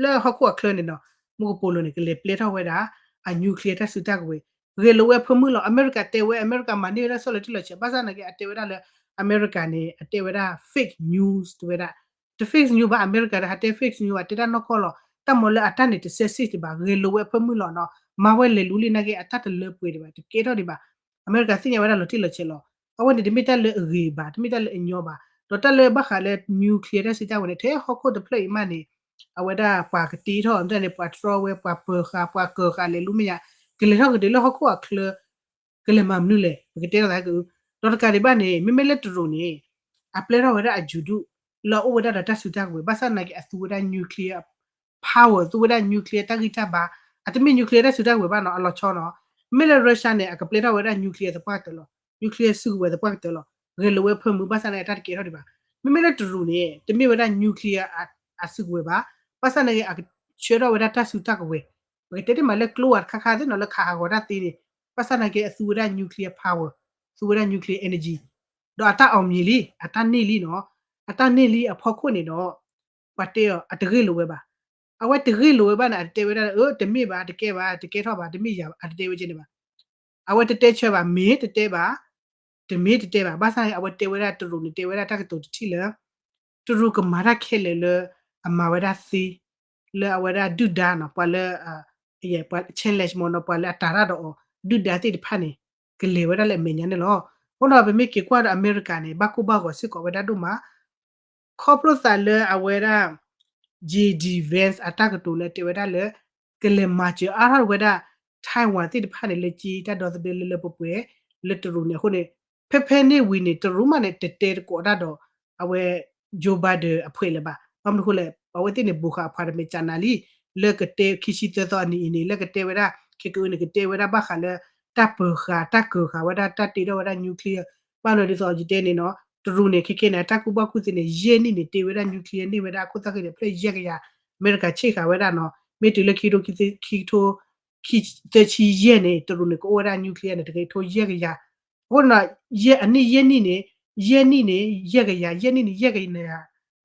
လၢဟီၣ်ခိၣ်အချၢန့ၣ်နီၤ မူကပိာ်လိၤန့ၣ် ကလဲၤပျဲထီၣ်ဝဲဒၣ် အ nuclear တၢ်စုတၢ်ကဝဲၤ ဂဲၤလိာ်ဝဲအဖၢမုၢ်လီၤ. အမဲရကၤတဲဝဲ အမဲရကၤမၤန့ၢ်ဝဲဒၣ်ဆီလီၤတံၢ်လီၤဆဲး ဘၣ်ဆၣ်နာ်က့ အတဲဝဲဒၣ်လၢ အမဲရကၤန့ၣ် အတဲဝဲဒၣ် fake news တဲဝဲဒၣ် တ fake news ဘၣ် အမဲရကၤတဟးတဲ fake news ဘၣ် တဲတၢ်နီၢ်ကီၢ်လီၤ. တၢ်မၤလၢအတၢ်န့ၣ် တစဲးစ့ၣ်တဘၣ် ဂဲၤလိာ်ဝဲအဖၢမုၢ်လီၤနီၤ မၤဝဲလဲၤလူလံနာ်က့ အတၢ်တလၢပှဲၤဒံးဘၣ် တကဲထီၣ်ဒံးဘၣ်. အမဲရကၤသ့ၣ်ညါဝဲဒၣ်လီၤတံၢ်လီၤဆဲးလီၤ. အဝဲန့ၣ် တမ့ၢ်တၢ်လၢအဂ့ၤဘၣ် တမ့ၢ်တၢ်လၢအညီဘၣ်. ဒီးတၢ်လၢဘၣ်ဃးလၢ nuclear တၢ်စုတၢ်ကဝဲၤန့ၣ် ထဲဟီၣ်ခိၣ်တဖျၢၣ်အံၤမးန့ၣ် အဝဲဒၣ်ပှၤကတ့ထီၣ်န့ၣ် ပှၤတြီဝဲ ပှၤပၢၤဃာ် ပှၤကၢၤဃာ်လဲၤလူမ့ၢ်ယါ ကလဲၤထီၣ်ကဒုးလၢဟီၣ်ခိၣ်အချၢ ကလဲၤမၤမနုၤလဲၣ် ပကတဲထီၣ်သးက ဒီးတကးဒံးဘၣ်န့ၣ် မ့မ့ၢ်လၢတရူးန့ၣ် အပျဲထီၣ်ဝဲဒၣ်အယူၤဒုၣ် လၢအအိၣ်ဝဲဒၣ်ဒီးတၢ်စုတၢ်ကဝဲၤ ဘၣ်ဆၣ်နာ်က့ အသူဝဲဒၣ် nuclear power သူဝဲဒၣ် nuclear တၢ်ဂံၢ်တၢ်ဘါ အတမ့ၢ် nuclear တၢ်စုတၢ်ကဝဲၤဘၣ်နီၤ အလီၤဆီနီၤ မ့မ့ၢ်လၢ Russia န့ၣ် အကပျဲထီၣ်ဝဲဒၣ် nuclear သပှၢ်ကတၢၢ်လီၤ nuclear စုကဝဲၤသပှၢ်ကတၢၢ်လီၤ ဂဲၤလိာ်ဝဲဖၢမုၢ် ဘၣ်ဆၣ်နာ်က့ အတၢ်တကဲထီၣ်ဒံးဘၣ် မ့မ့ၢ်လၢတရူးန့ၣ် တမ့ၢ်ဝဲဒၣ် nuclear အစုကဝဲၤဘၣ် ဘၣ်ဆၣ်နာ်က့ အကဆှၢထီၣ်ဝဲဒၣ်တၢ်စုတၢ်ကဝဲၤ ပကတဲတ့ၢ်မးလၢကျိဝဲတခါခါသ့ၣ်နီၤ လၢခးဟးဂီၤတၢ်သ့န့ၣ် ဘၣ်ဆၣ်နာ်က့ အသူဝဲဒၣ် nuclear power သူဝဲဒၣ် nuclear energy ဒီးအတၢ်အီၣ်မံၤလံ အတၢ်န့ၢ်လံနီၤ အတၢ်န့ၢ်လံအဖီခိၣ်န့ၣ်ဒီး ပှၤတဲအီၤ အတဂ့ၢ်လိာ်ဝဲဘၣ်. အဝဲတဂ့ၢ်လိာ်ဝဲဘၣ်န့ၣ် အတတဲဝဲဒၣ်လၢ အၢ တမ့ၢ်ဘၣ် တကဲဘၣ် တကဲထီၣ်ဘၣ် တမ့ၢ်ယၤဘၣ် အတတဲဝဲကဲန့ၣ်ဘၣ်. အဝဲတတဲဆၢဘၣ် မ့ၢ်တတဲဘၣ် တမ့ၢ်တတဲဘၣ် ဘၣ်ဆၣ်န့ၣ် အဝဲတဲဝဲဒၣ်တရူးန့ၣ် တဲဝဲဒၣ်တၢ်ကတိၤတထံၣ်လၢ တရူးကမၤတၢ်ခဲလၢာ်လၢ အမၤဝဲဒၣ်သ့ လၢအဝဲဒၣ်ဒုၣ်ဒါနီၤ ပှၤလၢ ပှၤ challenge မ့ၢ်နီၤ ပှၤလၢအတၤတၢ်ဒီးအီၤ ဒုၣ်ဒါသ့ၣ်တဖၣ်န့ၣ် ကလဲၤဝဲဒၣ်လၢအမဲာ်ညါန့ၣ်လီၤ. အဃိဒီးပမ့ၢ်က့ၤကွၢ်ဒီးအမဲရကၤန့ၣ် ဘၣ်ကိၢ်ဘၣ်ဂီၤစ့ၢ်ကီးဝဲဒၣ်ဒိၣ်မး ခီဖျိသးလၢအဝဲဒၣ် J D Vance အတၢ်ကတိၤလၢတဲဝဲဒၣ်လၢ ကလဲၤမၤစၢၤအါထီၣ်ဝဲဒၣ် Taiwan သ့ၣ်တဖၣ်န့ၣ် လၢက့တၢ်ဒီသဒၢလၢလၢပှဲၤပှဲၤ လၢတရူးန့ၣ်အဃိန့ၣ် ဖဲဖဲန့ၣ်ဝံၤန့ၣ် တရူးမးန့ၣ် တတဲသကိးတၢ်ဒီး အဝဲ Joe Biden အဖှဲးလၢၤဘၣ်. ဘၣ်မနုၤအဃိလဲၣ် အဝဲသ့ၣ်န့ၣ် ဘိးဃာ်အဖှးတမဲာ်ကၢနၤလံ လၢကတဲခံဆံသၢသီအနံၤအံၤန့ၣ် လၢကတဲဝဲဒၣ် ခဲကအုန့ၣ် ကတဲဝဲဒၣ်ဘၣ်ဃးလၢ တၢ်ပၢၤဃာ် တၢ်ကၢၤဃာ်ဝဲဒၣ် တၢ်တ့ထီၣ်ဝဲဒၣ် nuclear ဘၣ်လီၤဒ်သိးယတဲန့ၣ်နီၤ တရူးန့ၣ် ခဲခဲန့ၣ် အတၢ်ကူၣ်ဘၣ်ကူၣ်သ့န့ၣ် ယဲၢ်နံၣ်န့ၣ် တ့ဝဲဒၣ် nuclear န့ၢ်ဝဲဒၣ်အခိၣ်သၣ်ဃံန့ၣ် ဖျၢၣ်ယဲၢ်ကယၤ အမဲရကၤဆ့ၣ်ဃာ်ဝဲဒၣ်နီၤ မ့ၢ်တုၤလၢခံကထိ ခံကထိ ခံ သၢဆံယဲၢ်န့ၣ် တရူးန့ၣ် ကအိၣ်ဝဲဒၣ် nuclear န့ၣ် တကထိယဲၢ်ကယၤ အဃိန့ၣ် ယဲၢ်အနံၣ်ယဲၢ်နံၣ်န့ၣ် ယဲၢ်နံၣ်န့ၣ် ယဲၢ်ကယၤ ယဲၢ်နံၣ်န့ၣ် ယဲၢ်ကယၤ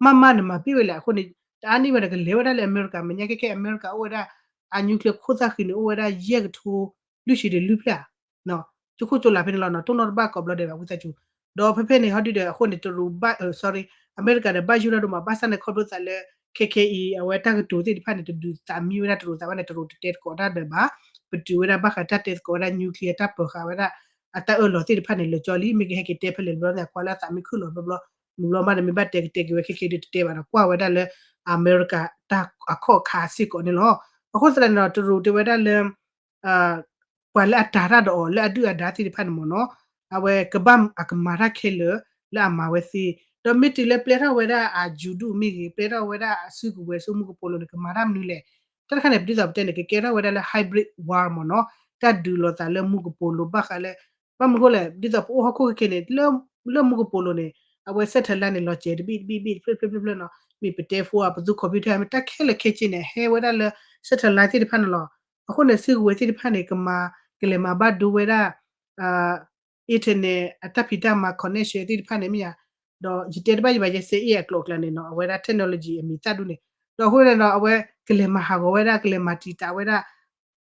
မးမးန့ၣ်မၤပ့ၢ်ဝဲလဲၣ် အဃိန့ၣ် တအါနံၣ်ဝဲဒီးကလဲၤဝဲဒၣ်လၢအမဲရကၤ မဲာ်ညါခဲခဲ အမဲရကၤအိၣ်ဝဲဒၣ် အ nuclear ခိၣ်သၣ်ဃံန့ၣ် အိၣ်ဝဲဒၣ်ယဲၢ်ကထိ လွံၢ်ဆံဒီးလွံၢ်ဖျၢၣ်ဧါ ကၠိခိၣ်ကၠိလၤဖဲန့ၣ်လီၤနီၤ တိၢ်နီၣ်တဘၣ်ကိးဘျီဒဲးဘၣ် ဝံသးစူၤ ဒီးဖဲဖဲန့ၣ် ဟီဒုဒီး အဃိန့ၣ် တရူးဘၣ် sorry အမဲရကၤဒီးဘၣ်ယိၣ်တၢ်ဒိၣ်မး ဘၣ်ဆၣ်န့ၣ် ခီဖျိသးလၢ ခဲခဲအံၤ အဝဲတၢ်ကတိၤသ့ၣ်တဖၣ်န့ၣ် တဒုးသးမံဝဲဒၣ်တရူးသးဘၣ်န့ၣ် တရူးတတဲသကိးတၢ်ဒီးဘၣ် ပတုာ်ဝဲဒၣ်ဘၣ်ဃးတၢ်တဲသကိးဝဲဒၣ် nuclear တၢ်ပၢၤဃာ်ဝဲဒၣ် အတၢ်အၢၣ်လီၤသ့ၣ်တဖၣ်န့ၣ် လၢာ်ကၠီလံ မ့ၢ်ကဟဲက့ၤတဲဖဲလဲၣ်ဘျီန့ၣ် ကွၢ်လၢအသးမံခုၣ်လီၤဘျီဘျီ မုၢ်ဘျီမးဒီးမ့ၢ်ဘၣ်တဲကတဲက့ၤဝဲခဲခဲဒုးတတဲဘၣ်ဒီး ကွၢ်ဝဲဒၣ်လၢ အမဲရကၤတၢ်အခီၣ်ခါစ့ၢ်ကီးန့ၣ်လီၤ. အဃိသတးန့ၣ်ဒီး တရူးတဲဝဲဒၣ်လၢ ပှၤလၢအတၤတၢ်ဒီးအီၤ လၢအဒုၣ်အဒါသ့ၣ်တဖၣ်န့ၣ်မ့ၢ်နီၤ အဝဲကဘၣ်အကမၤတၢ်ခဲလၢာ် လၢအမၤဝဲသ့ ဒီးမ့ၢ်တုၤလၢပျဲထီၣ်ဝဲဒၣ်အယူၤဒုၣ်မ့ၢ်ဂ့ၤ ပျဲထီၣ်ဝဲဒၣ်အစုကဝဲၤဆူမူကပိာ်လိၤန့ၣ် ကမၤတၢ်မနုၤလဲၣ်. တၢ်တခါန့ၣ် ဒ်သိးပတဲန့ၣ် ကကဲထီၣ်ဝဲဒၣ်လၢ hybrid war မ့ၢ်နီၤ တၢ်ဒုးလိာ်သးလၢမူကပိာ်လိၤဘၣ်ဃးလၢ ဘၣ်မနုၤအဃိလဲၣ် ဒ်သိးပအိၣ်ဟီၣ်ခိၣ်ခဲခဲန့ၣ် လၢမူကပိာ်လိၤန့ၣ် အဝဲ satellite န့ၣ် လီၤစဲၤတဘ့ၣ်တဘ့ၣ်တဘ့ၣ်တဖျၢၣ်တဖျၢၣ်တဖျၢၣ်နီၤ မ့ၢ်ပတဲ phone ပသူ computer မ့ၢ်တၢ်ခဲလၢာ်ခဲဆ့န့ၣ် ဟဲဝဲဒၣ်လၢ satellite သ့ၣ်တဖၣ်န့ၣ်လီၤ. အဃိန့ၣ် စုကဝဲၤသ့ၣ်တဖၣ်န့ၣ် ကမၤ ကလဲၤမၤဘၣ်ဒိဝဲဒၣ် internet အတၢ်ဖံးတၢ်မၤ connection သ့ၣ်တဖၣ်န့ၣ်မ့ၢ်ဧါ, ဒီးယတဲတဘၣ်ယဘၣ် ယစဲအ့ၣ်အကျိၤအကျဲန့ၣ်နီၤ အဝဲဒၣ် technology အမံၤသၣ်ဒူၣ်န့ၣ်, ဒီးအဃိန့ၣ်ဒီး အဝဲကလဲၤမၤဟးဂီၤဝဲဒၣ် ကလဲၤမၤတံာ်တာ်ဝဲဒၣ်,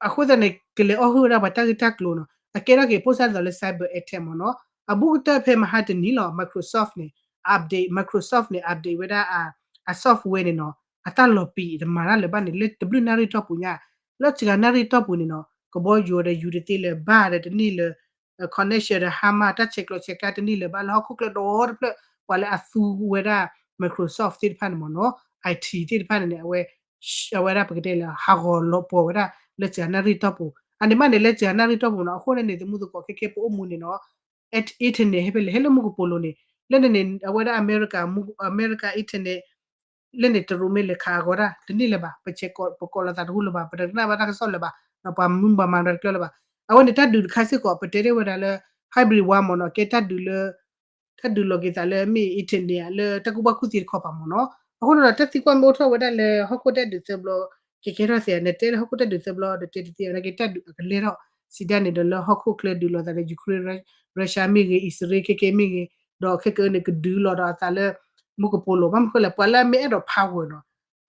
အဃိသတးန့ၣ် ကလဲၤအီၣ်ဟုၣ်ဝဲဒၣ်ပှၤတၢ်ဂ့ၢ်တၢ်ကျိၤနီၤ, အကဲထီၣ်က့ၤဖိသၣ်ဒ်သိးလၢ cyber attack မ့ၢ်နီၤ, အဘူးကတၢၢ်ဖဲမဟါတနံၤလီၤ Microsoft န့ၣ် update, Microsoft န့ၣ် update ဝဲဒၣ်အ software န့ၣ်နီၤ, အတၢ်လီၤပံာ်တမၤတၢ်လၢၤဘၣ်န့ၣ် လၢတဘျုးနၣ်ရံၣ်တီၢ်ပူၤညါ, လၢစှၤနၣ်ရံၣ်တီၢ်ပူၤန့ၣ်နီၤ ကဘီယူၤဒီးယူၤတသ့လၢၤ ဘၣ်ဒီးတန့ၢ်လၢၤ connection ဒီးဟါမၢ် တၢ်ဆဲးကျိးဆဲးကျၢတန့ၢ်လၢၤဘၣ် လၢဟီၣ်ခိၣ်ချၢဒီတဖျၢၣ် ပှၤလၢအသူဝဲဒၣ် Microsoft သ့ၣ်တဖၣ်န့ၣ်မ့ၢ်နီၤ IT သ့ၣ်တဖၣ်န့ၣ်န့ၣ် အဝဲ အဝဲဒၣ်ပကတဲလၢ ဟးဂီၤလီၤပှီၤဝဲဒၣ်လၢစှၤနၣ်ရံၣ်တီၢ်ပူၤ, အန့ၣ်မးန့ၣ် လၢစှၤနၣ်ရံၣ်တီၢ်ပူၤနီၤ, အဃိန့ၣ်န့ၣ် သမူသကိးခဲခဲပအိၣ်မူန့ၣ်နီၤ internet ဟဲဖဲလဲၣ် ဟဲလၢမူကပိာ်လိၤန့ၣ်, လၢန့ၣ်န့ၣ် အဝဲဒၣ်အမဲရကၤ အမဲရကၤ internet လၢန့ၣ် တရူးမ့ၢ်လဲၤခးအဂီၤတၢ် တန့ၢ်လၢၤဘၣ်, ပဆဲးကိး ပကိးလိာ်သးတဟူလၢၤဘၣ်, ပတကနၣ်ဘၣ်တၢ်ကစီၣ်လၢၤဘၣ်, ဒီးပှၤမုၢ်ပှၤမၤတကျၢၤလၢၤဘၣ်, အဝဲန့ၣ်တၢ်ဒုးတခါစ့ၢ်ကီး ပတဲတ့ၢ်ဝဲဒၣ်လၢ hybrid war မ့ၢ်နီၤ ကဲတၢ်ဒုးလၢ တၢ်ဒုးလိာ်က့ၤသးလၢမ့ၢ် internet လၢတၢ်ကူၣ်ဘၣ်ကူၣ်သ့တခီပၤမ့ၢ်နီၤ, အဃိန့ၣ်ဒီး တၢ်သံကွၢ်မ့ၢ်အိၣ်ထီၣ်ဝဲဒၣ်လၢဟီၣ်ခိၣ်တၢ်ဒုးသၢဘျီ, ကကဲထီၣ်သ့ နတဲလၢဟီၣ်ခိၣ်တၢ်ဒုးသၢဘျီဒီးတဲတသ့ နာ်က့တၢ်ဒုးအကလဲၤထီၣ် စံးဒၣ်န့ၣ်ဒီးလၢဟီၣ်ခိၣ်ချၢဒုးလိာ်သးဒီး Ukraine, Russia မ့ၢ်ဂ့ၤ, အံၣ်စရ့လး ခဲကဲမ့ၢ်ဂ့ၤ, ဒီးခဲကဲန့ၣ် ကဒုးလိာ်ဒီးအသးလၢ မူကပိာ်လိၤ ဘၣ်မနုၤဃိလဲၣ် ပှၤလၢအမ့ၢ်အဲၣ်ဒိး power နီၤ,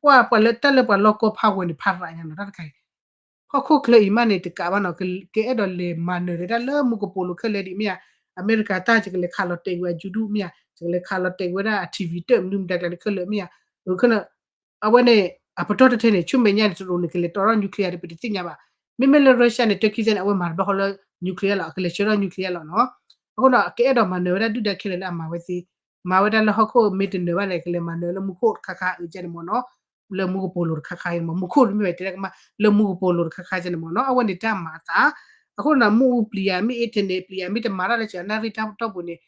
ပှၤ ပှၤလၢတၢ်လၢပှၤလီၢ်ကီ power န့ၣ် ဖးရၤညါနီၤ တၢ်တခါအံၤ ဟီၣ်ခိၣ်ချၢအံၤမးန့ၣ် တကးဘၣ်နီၤ, ကအဲၣ်ဒိးလဲၤမၤနၢၤဒၣ်လၢမူကပိာ်လိၤခဲလၢာ်ဒံးမ့ၢ်ဧါ, အမဲရကၤတၢ် ယကလဲၤခးလီၤတဲာ်ဝဲအယူၤဒုၣ်မ့ၢ်ဧါ, ယကလဲၤခးလီၤတဲာ်ဝဲဒၣ်အ TV တၢၢ်မနုၤမတၤကျါန့ၣ်ခဲလၢာ်မ့ၢ်ဧါ, အဝဲန့ၣ် အပတီၢ်တထဲန့ၣ် ဆူမဲာ်ညါန့ၣ် တရူးန့ၣ် ကလဲၤတီထီၣ် nuclear ဒီး ပတသ့ၣ်ညါဘၣ်, မ့မ့ၢ်လၢ Russia န့ၣ် တၢ်ခံသ့ၣ်န့ၣ် အဝဲမၤတဘျီဃီလၢ nuclear လီၤ, အကလဲၤဆှၢထီၣ် nuclear လီၤနီၤ, အဃိဒီး ကအဲၣ်ဒိးမၤနၢၤဝဲဒၣ်ဒုၣ်ဒါခဲလၢာ်လၢအမၤဝဲသ့, မၤဝဲဒၣ်လၢဟီၣ်ခိၣ်မ့ၢ်တနၢၤဘၣ်န့ၣ် ကလဲၤမၤနၢၤလၢမူခိၣ်တခါခါအုးကဲန့ၣ်မ့ၢ်နီၤ, လၢမူကပိာ်လိၤတခါခါအံၤမ့ၢ် မူခိၣ်မ့ၢ်ဝဲတဲကမၣ် လၢမူကပိာ်လိၤတခါခါကဲန့ၣ်မ့ၢ်နီၤ, အဝဲန့ၣ်တၢ်မၤအသး, အဃိန့ၣ် မ့ၣ်အူပျံၤယၤ မ့ၢ် internet ပျံၤယၤ မ့ၢ်တမၤတၢ်လၢစှၤနၣ်ရံၣ်တီၢ်ပူၤန့ၣ်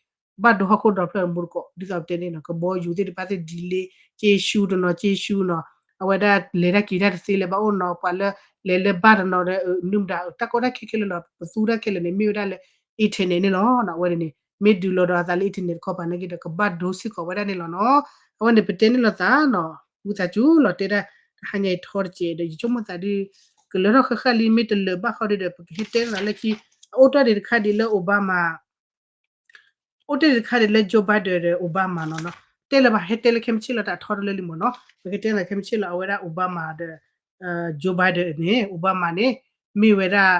ဘၣ်ဒိဟီၣ်ခိၣ်ဒီဖျၢၣ်မူတကိး ဒ်သိးပတဲန့ၣ်နီၤ, ကဘီယူၤသ့ၣ်တဖၣ်သ့ၣ် delay က့ၤဆူတနီၤ က့ၤဆူနီၤ, အဝဲဒၣ်လဲၤတၢ်က့ၤတၢ်တသ့လၢၤဘၣ်အိၣ်နီၤ, ပှၤလၢလဲၤလၢဘၣ်တနီၤဒီး မနုၤမတၤ တၢ်ကီတၢ်ခဲခဲလၢာ်လီၤ, ပသူတၢ်ခဲလၢာ်န့ၣ် မ့ၢ်ဝဲဒၣ်လၢ internet န့ၣ်လီၤနီၤ, အဝဲန့ၣ်န့ၣ် မ့ၢ်ဒုးလီၤဒီးအသးလၢ internet တခီပၤနာ်က့ဒီး ကဘၣ်ဒိစ့ၢ်ကီးဝဲဒၣ်န့ၣ်လီၤနီၤ, အဝဲန့ၣ် ပတဲန့ၣ်လိာ်သးနီၤ, ဝံသးစူၤလီၤတဲဒၣ် တဟါညါအံၤထီတစဲးဒီး ယဆိကမိၣ်သးဒ် ကလၢထီၣ်ဃၣ်ဃၣ်လံ မ့ၢ်တလၢာ်ဘၣ်ဃီဒီး ပကဟဲတဲသးလၢခံ, အအိၣ်တ့ၢ်ဒံးတခါဒံးလၢ Obama အိၣ်တ့ၢ်တခါဒံးလၢ Joe Biden ဒီး Obama နီၤနီၤ, တဲလၢၤဘၣ် ဟဲတဲလၢခဲမုၢ်ဆ့ၣ်လီၤ တၢ်ထီတလၢလံမ့ၢ်နီၤ, ပကတဲလၢခဲမုၢ်ဆ့ၣ်လီၤ အဝဲဒၣ် Obama ဒီး Joe Biden န့ၣ် Obama န့ၣ် မ့ၢ်ဝဲဒၣ်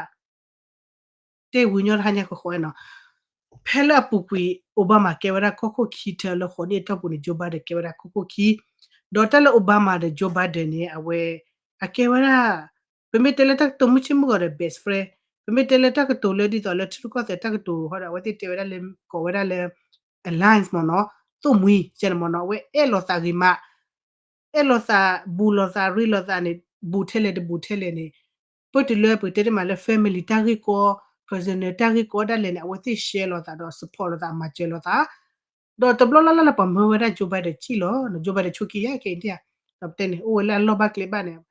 တဲဝံၤညီတဟါညါဃီဃီနီၤ, ဖဲလၢအပူၤကွံာ် Obama ကဲဝဲဒၣ်ကီၢ်ခိၣ်ခံ ထၢလၢဃိးနံၣ်အတီၢ်ပူၤန့ၣ် Joe Biden ကဲဝဲဒၣ်ကီၢ်ခိၣ်ခံ, ဒီးတၢ်လၢ Obama ဒီး Joe Biden န့ၣ် အဝဲ အကဲဝဲဒၣ် ပမ့ၢ်တဲလၢတၢ်ကတိၤမုၢ်ဆ့ၣ်မုၢ်ဂီၤဒီး best friend, ပမ့ၢ်တဲလၢတၢ်ကတိၤလၢဒ်သိးလၢထံရူၢ်ကီၢ်သဲးတၢ်ကတိၤဃီဒီး အဝဲသ့ၣ်တဲဝဲဒၣ်လၢ ကိးဝဲဒၣ်လၢ alliance မ့ၢ်နီၤ, သိၣ်မှံၤ ကဲန့ၣ်မ့ၢ်နီၤ အဝဲအဲၣ်လိာ်သးဂ့ၤမး အဲၣ်လိာ်သး ဘူးလိာ်သး ရ့လိာ်သးန့ၣ် ဘူးထဲလဲၣ်တဘူးထဲလဲၣ်န့ၣ် ပတုၤလၢပတဲတ့ၢ်မးလၢ family တၢ်ဂ့ၢ်ကီ personal တၢ်ဂ့ၢ်ကီဒၣ်လဲာ်န့ၣ် အဝဲသ့ၣ် share လိာ်သးဒီး support လိာ်သး မၤစၢၤလိာ်သး ဒီးတဘျီလၢ်လၢ်လၢပှၤမၢဝဲဒၣ် Joe Biden စံၣ်လီၤ Joe Biden ဆိက့ယါကဲအံၤဒၣ် ဒီးပတဲန့ၣ် အိၣ်ဝဲလၢအလီၢ်ဘၣ်ကျဲဘၣ်န့ၣ်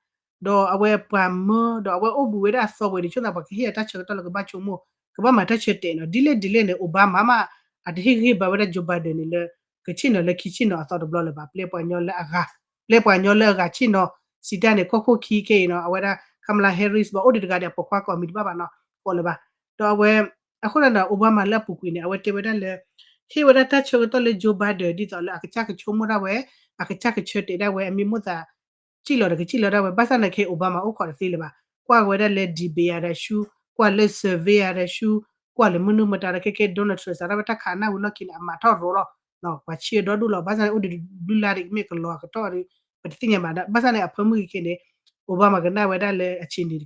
ဒီးအဝဲပှၤမၢ ဒီးအဝဲအိၣ်ဘူးဝဲဒၣ်အသီဝဲန့ၣ် ဆိသးပှၤကဟ့ၣ်အတၢ်ဆၢကတီၢ်လၢကဘၣ်ဆိကမိၣ် ကဘၣ်မၤတၢ်ဆၢတဲာ်နီၤ ဒ်လဲၣ်ဒ်လဲၣ်န့ၣ် Obama မး အတဟ့ၣ်ဂံၢ်ဘါဝဲဒၣ် Joe Biden န့ၣ်လၢ ကဆ့ၣ်နီၤလၢခံဆ့ၣ်နီၤအသီတဘျီလၢၤဘၣ် ပျဲပှၤညီလၢအဂၤ ပျဲပှၤညီလၢအဂၤဆ့ၣ်နီၤ စံးတၢ်န့ၣ် ကီၢ်ခိၣ်ခံခဲအံၤနီၤ အဝဲဒၣ် Kamala Harris ဘၣ်အိၣ်ဒံးတဂၤဒီး အပိာ်ခွါကိးမံၤတဘၣ်ဘၣ်နီၤ ကိးလၢၤဘၣ် ဒီးအဝဲ အဃိန့ၣ်ဒီး Obama လၢအပူၤကွံာ်န့ၣ် အဝဲတဲဝဲဒၣ်လၢ ဟ့ၣ်ဝဲဒၣ်တၢ်ဆၢကတီၢ်လၢ Joe Biden ဒ်သိးလၢအကစၢ်ကဆိကမိၣ်ဒၣ်ဝဲ အကစၢ်ကဆၢတဲာ်ဒၣ်ဝဲ အမ့ၢ်မိၣ်သး စံၣ်လီၤဒီးကစံၣ်လီၤဒၣ်ဝဲ ဘၣ်ဆၣ်သနာ်က့ Obama အိၣ်ခိးတသ့လၢၤဘၣ် ကွၢ်ဝဲဒၣ်လၢ debate အတၢ်ဆူ ကွၢ်လၢ survey အတၢ်ဆူ ကွၢ်လၢမနုၤမတၤဒီး ခဲကဲ Donald Trump စးထီၣ်ဝဲတၢ်ခးနၢ်ဝံၤလီၢ်ခံန့ၣ် အမၤထီၣ်ရိၤလီၤ ပှၤဆံးအဒီဒူၣ်လီၤ ဘၣ်ဆၣ်န့ၣ် အိၣ်ဒံးဒုလၢ်ဒံး မ့ၢ်ကလီၤအကတီၢ်ဒီး ပတသ့ၣ်ညါဘၣ် ဘၣ်ဆၣ်န့ၣ် အဖၢမုၢ်ဂ့ၤခဲန့ၣ် Obama ကနၣ်ဝဲဒၣ်လၢအဆံးန့ၣ်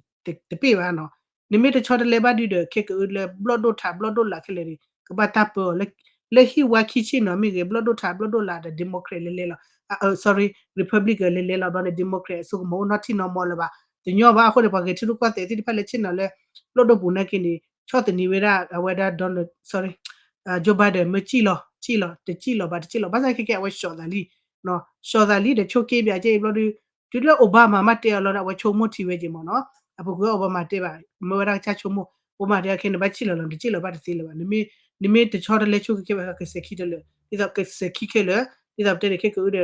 တပ့ၢ်ဘၣ်နီၤ နမ့ၢ်တဆီတလဲဘၣ်ဒုဒီး ခဲကအုလၢဘျီၣ်ဒိၣ်ထးဘျီၣ်ဒိၣ်လာ်ခဲလၢာ်န့ၣ် ကဘၣ်တၢ်ပၢအီၤ လၢဟံၣ်ဝါခံဆ့ၣ်နီၤမ့ၢ်ဂ့ၤ ဘျီၣ်ဒိၣ်ထးဘျီၣ်ဒိၣ်လာ်ဒီး Democrat လဲၤလဲၤလီၤ sorry Republican လဲၤလဲၤလီၤဘျီန့ၣ် Democrat အစိကမီၤအိၣ်နီတထံၣ်နီတမံၤလၢၤဘၣ် တညီဘၣ်အဃိန့ၣ် ပှၤဂဲၤထံရူၢ်ကီၢ်သဲးသ့ၣ်တဖၣ်လၢဆ့ၣ်နီၤလၢ ဘျီၣ်ဒိၣ်ပူၤနာ်က့န့ၣ် ဆီၣ်သနံးဝဲဒၣ်အဝဲဒၣ် Donald sorry Joe Biden မ့ၢ်စံၣ်လီၤ စံၣ်လီၤ တစံၣ်လီၤဘၣ်တစံၣ်လီၤ ဘၣ်ဆၣ်ခဲကဲအဝဲ short သးလံ short သးလံဒီးဆိက့ဘၣ်ကဲအံၤဘျီဒီး တုၤလၢ Obama မ့ၢ်တဲအီၤလီၤန့ၣ် အဝဲဆိကမိၣ်ထံဝဲက့ၤမ့ၢ်နီၤ အပူၤကွံာ် Obama တဲဘၣ် မၢဝဲဒၣ်ကစၢ်ဆိကမိၣ် Obama တဲအီၤခဲန့ၣ် ဘၣ်စံၣ်လီၤလီၤ တစံၣ်လီၤဘၣ်တသ့လၢၤဘၣ် နမ့ၢ်တဆီတလဲဆိက့ခဲဘၣ် ကစဲးခံတလၢာ် ဒ်သိးကစဲးခံခဲလၢာ် ဒ်သိးပတဲန့ၣ် ခဲကအုဒီး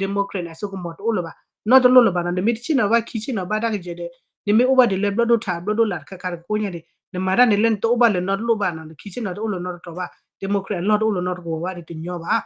Democrat န့ၣ် အစိကမီၤတအိၣ်လၢၤဘၣ် နီတလိၣ်လၢၤဘၣ်နီၤ နမ့ၢ်တဆ့ၣ်နီၤဘၣ်ခံဆ့ၣ်နီၤဘၣ်တၢ်ကယဲၢ်ဒီး နမ့ၢ်အိၣ်ဘၣ်ဒ်လၢဘျီၣ်ဒိၣ်ထးဘျီၣ်ဒိၣ်လာ်တခါခါတကကိးညါန့ၣ် နမၤတၢ်န့ၣ်လၢနတအိၣ်ဘၣ်လၢၤနီတလိၣ်ဘၣ်နီၤ နခံဆ့ၣ်နီၤတအိၣ်လၢၤနီတတီၤဘၣ် Democrat အလီၢ်တအိၣ်လၢၤနီတကဝီၤဘၣ်ဒီးတညီဘၣ်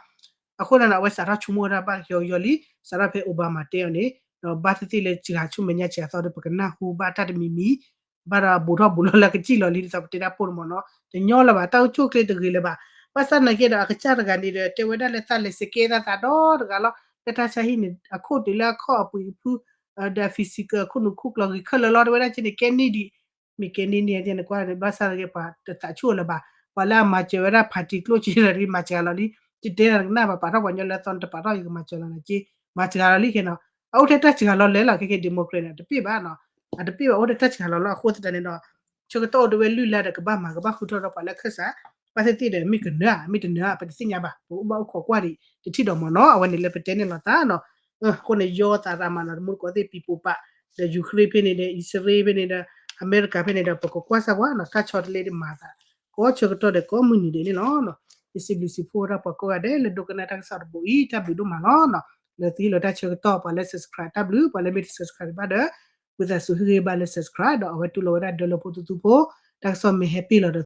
အဃိန့ၣ် အဝဲစးထီၣ်ဆိကမိၣ်ဝဲဒၣ်ဘၣ်ကယီယီလံ စးထီၣ်ဖဲ Obama တဲအီၤန့ၣ် ဒီးဘၣ်သ့ၣ်သ့ၣ်လၢစှၤဆူမဲာ်ညါစှၤသီဒီး ပကနၢ်ဟူဘၣ်တၢ်တမံၤမံၤ ဘၣ်ဒီးဘူးထီၣ်ဘူးလီၤလၢကစံၣ်လီၤလံ ဒ်သိးပတဲဒၣ်ပိၢ်တမီၤနီၤ တညီလၢၤဘၣ် တၢ်အိၣ်ဆူၣ်အိၣ်ချ့တဂ့ၤလၢၤဘၣ် ဘၣ်ဆၣ်သနာ်က့ဒီး အကစၢ်တဂၤန့ၣ်ဒီး တဲဝဲဒၣ်လၢသးလဲၤစကဲသးသးဒီတဂၤလီၤ လၢတၢ်ဆါဟံၣ်န့ၣ် အခိၣ်တုၤလၢအခီၣ်အပှ့ၤအဖု ဒီး physical အခိၣ်နူာ်ခိၣ်ကျီဂ့ၤခဲလၢာ်လီၤ တဲဝဲဒၣ်က့န့ၣ် ကဲန့ၢ်ဒံး မ့ၢ်ကဲန့ၢ်န့ၣ် နကွၢ် ဘၣ်ဆၣ်သနာ်က့ ပှၤတသးဆူၣ်အီၤလၢၤဘၣ် ပှၤလၢအမၤစၢၤဝဲဒၣ် party ကျိၣ်စ့ဒီး မၤစှၤလီၤလံ တတဲနကနၣ်ဘၣ် ပာ်ထီၣ်ပှၤညီလၢအသီန့ၣ် တပာ်ထီၣ်ယကမၤစၢၤလီၤနက့ မၤစှၤလီၤလံခဲနီၤ အအိၣ်ထဲတၢ်စှၤလီၤလဲၣ်လီၤ ခဲကဲ Democrat န့ၣ် တပ့ၢ်ဘၣ်နီၤ အတပ့ၢ်ဘၣ် အိၣ်ထဲတၢ်စှၤလီၤလီၤ အဃိသတးန့ၣ်ဒီး ဆၢကတီၢ်အိၣ်ဒၣ်ဝဲလုၢ်လၢ်ဒီး ကဘၣ်မၤကဘၣ်ဃုထၢထီၣ်ပှၤလၢအခၢၣ်စး ဘၣ်သ့ၣ်သ့ၣ်ဒီး မ့ၢ်ကနၢၤ မ့ၢ်တနၢၤ ပတသ့ၣ်ညါဘၣ် ပအိၣ်ဘၣ်အိၣ်ခိးကွၢ်ဒံး တထံၣ်ဒီးမ့ၢ်နီၤ အဝဲန့ၣ်လၢပတဲန့ၣ်လီၤသးနီၤ အဃိန့ၣ် ယီသးရၤမးနီၤ တမူတကိးသ့ၣ် ပံၤပိာ်ပာ် ဒီး Ukraine ဖဲန့ၣ်ဒီး အံၣ်စရ့လးဖဲန့ၣ်ဒီး အမဲရကၤဖဲန့ၣ်ဒီး ပကကွၢ်စၢ်ကွၢ်နီၤ တၢ်ဆီတလဲဒ်မၤသး ကိးဆၢကတီၢ်ဒီးကိးမုၢ်နံၤဒဲးန့ၣ်လီၤ. ယစံးဘျုးစံးဖှိၣ်ဝဲဒၣ်ပှၤကိးဂၤဒဲးလၢဒိကနၣ်တၢ်ကစီၣ်တဘိအံၤ တၢ်ဘျုးဒိၣ်မးလီၤ. လၢသုဟ့ၣ်လီၤတၢ်ဆၢကတီၢ် ပှၤလၢ subscribe တၢ်ဘျုး ပှၤလၢမ့ၢ်တ subscribe ဘၣ်ဒီး ဝံသးစူၤဟ့ၣ်ဂံၢ်ဘါလၢ subscribe ဒီးအဝဲတူၢ်လိာ်ဝဲဒၣ်ဒၢလၢဖိသူသူဖိ တၢ်ကစီၣ်မ့ၢ် happy လီၤဒီး